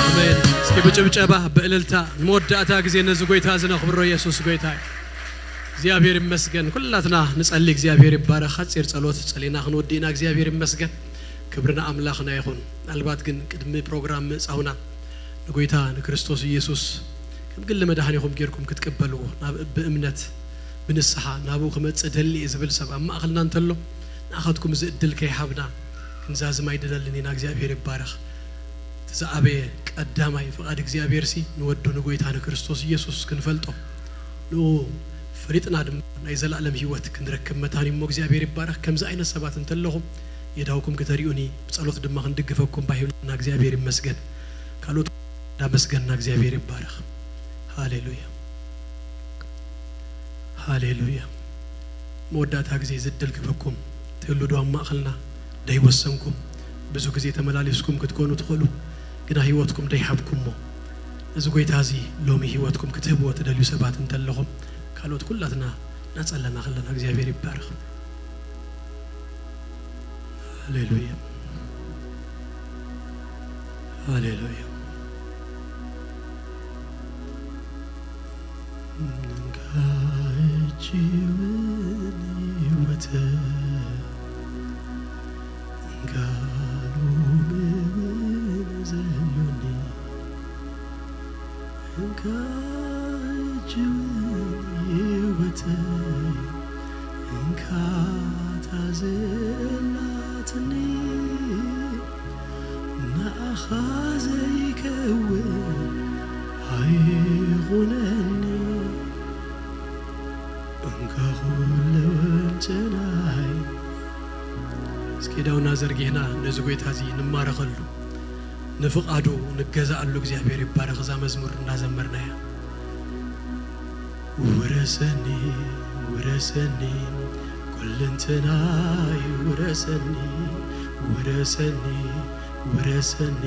ኣሜን። እስኪ ብጭብጨባ ብእልልታ ንመወዳእታ ግዜ ነዚ ጎይታ እዚ ነኽብሮ። ኢየሱስ ጎይታ እዩ። እግዚኣብሔር ይመስገን። ኩላትና ንጸሊ። እግዚኣብሔር ይባረኽ። ሓጺር ጸሎት ጸሊና ክንወዲ ኢና። እግዚኣብሔር ይመስገን። ክብሪ ንኣምላኽና ይኹን። ምናልባት ግን ቅድሚ ፕሮግራም ምእጻውና ንጎይታ ንክርስቶስ ኢየሱስ ከም ግሊ መድኃኒኹም ጌርኩም ክትቅበልዎ ናብ ብእምነት ብንስሓ ናብኡ ክመጽእ ደሊ እየ ዝብል ሰብ ኣብ ማእኸልና እንተሎ ንኣኻትኩም እዚ እድል ከይሃብና ክንዛዝም ኣይደለልን ኢና። እግዚኣብሔር ይባረኽ። እቲ ዝኣበየ ቀዳማይ ፍቓድ እግዚኣብሔር ሲ ንወዱ ንጎይታ ንክርስቶስ ኢየሱስ ክንፈልጦ ንኡ ፈሊጥና ድማ ናይ ዘላለም ህይወት ክንረክብ መታን እሞ እግዚኣብሔር ይባረኽ። ከምዚ ዓይነት ሰባት እንተለኹም የዳውኩም ክተሪኡኒ ብጸሎት ድማ ክንድግፈኩም ባሂብና እግዚኣብሔር ይመስገን። ካልኦት እንዳመስገንና እግዚኣብሔር ይባረኽ። ሃሌሉያ። ሃሌሉያ። መወዳእታ ግዜ ዝድል ክበኩም ትህሉ ዶ ኣብ ማእኸልና ደይወሰንኩም ብዙ ግዜ ተመላሊስኩም ክትኮኑ ትኽእሉ። ግና ህይወትኩም ደይሃብኩሞ ነዚ ጎይታ እዚ ሎሚ ህይወትኩም ክትህብዎ ትደልዩ ሰባት እንተለኹም ካልኦት ኩላትና እናጸለና ከለና እግዚኣብሔር ይባረኽ። ሃሌሉያ። ሃሌሉያ። እንካ ሕጂ እውን ህይወት እንካ ሎሚ እውን ዘሎኒ እንካ ሕጂ እውን ህይወት እንካ ታዘላትኒ ንኣኻ ዘይከውን ኣይኹነኒ እንካ ኩለወንጨናይ። እስኪ ዳውና ዘርጊሕና ነዚ ጎይታ እዚ ንማረኸሉ። ንፍቓዱ ንገዛኣሉ እግዚኣብሔር ይባረኽ። እዛ መዝሙር እንዳዘመርናያ ውረሰኒ ውረሰኒ ኩልንትናይ ውረሰኒ ውረሰኒ ውረሰኒ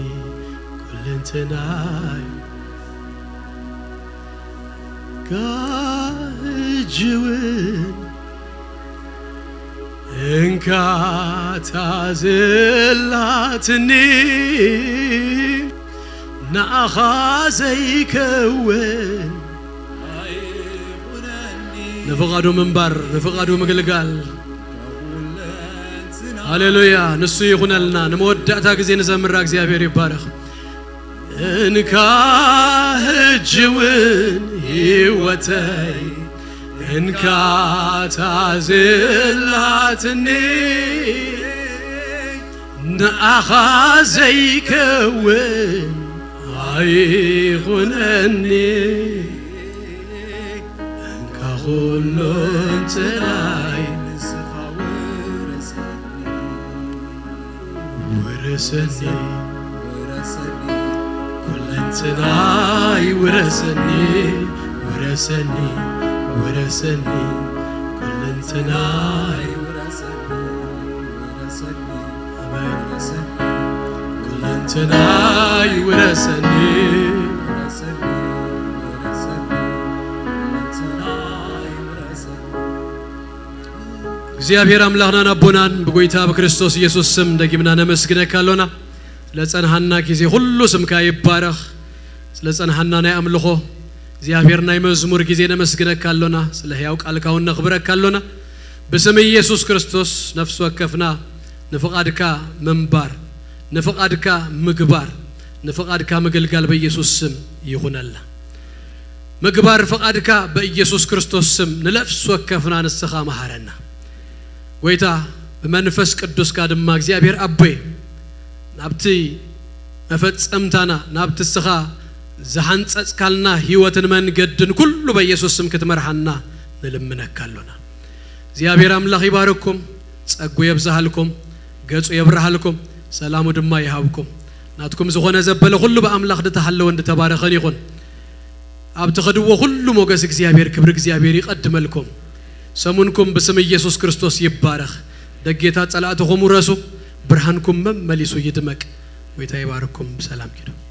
ኩልንትናይ ካህጅውን እንካ ታዘላትኒ ንኣኻ ዘይከውን ንፍቓዱ ምንባር ንፍቓዱ ምግልጋል። ሃሌሉያ ንሱ ይኹነልና። ንመወዳእታ ግዜ ንዘምራ እግዚኣብሔር ይባረኽ። እንካ ሕጂ እውን ህይወተይ እንካ ታዘላትኒ ንኣኻ ዘይከውን ኣይኹነኒ እንካ ኩሉንትናይ ንስኻ ውረሰኒ ውረሰኒ ኩለንትናይ ውረሰኒ ውረሰኒ ውረሰኒ ኩለንትናይ ኩለንትናይ ውረሰኒ እግዚኣብሔር ኣምላኽናን ኣቦናን ብጎይታ ብክርስቶስ ኢየሱስ ስም ደጊምና ነመስግነካ ኣሎና። ስለጸንሃና ጊዜ ሁሉ ስምካ ይባረኽ። ስለጸንሃና ናይ ኣምልኾ እግዚኣብሔር ናይ መዝሙር ጊዜ ነመስግነካ ኣሎና። ስለ ሕያው ቃልካ እውን ነኽብረካ ኣሎና። ብስም ኢየሱስ ክርስቶስ ነፍሲ ወከፍና ንፍቓድካ ምንባር ንፍቓድካ ምግባር ንፍቓድካ ምግልጋል በኢየሱስ ስም ይኹነልና። ምግባር ፍቓድካ በኢየሱስ ክርስቶስ ስም ንነፍሲ ወከፍና ንስኻ መሃረና። ጎይታ ብመንፈስ ቅዱስካ ድማ እግዚኣብሔር ኣቦይ ናብቲ መፈጸምታና ናብቲ ንስኻ ዝሓንጸጽካልና ህይወትን መንገድን ኩሉ በኢየሱስ ስም ክትመርሓና ንልምነካ ኣሎና። እግዚኣብሔር ኣምላኽ ይባርኩም፣ ጸጉ የብዝሃልኩም፣ ገጹ የብርሃልኩም፣ ሰላሙ ድማ ይሃብኩም። ናትኩም ዝኾነ ዘበለ ኩሉ ብኣምላኽ ድተሃለወን ድተባረኸን ይኹን። ኣብ ትኸድዎ ኩሉ ሞገስ እግዚኣብሔር ክብሪ እግዚኣብሔር ይቐድመልኩም። ሰሙንኩም ብስም ኢየሱስ ክርስቶስ ይባረኽ። ደጌታት ጸላእትኹም ውረሱ፣ ብርሃንኩም መመሊሱ ይድመቅ። ጎይታ ይባርኩም። ብሰላም ኪዱ።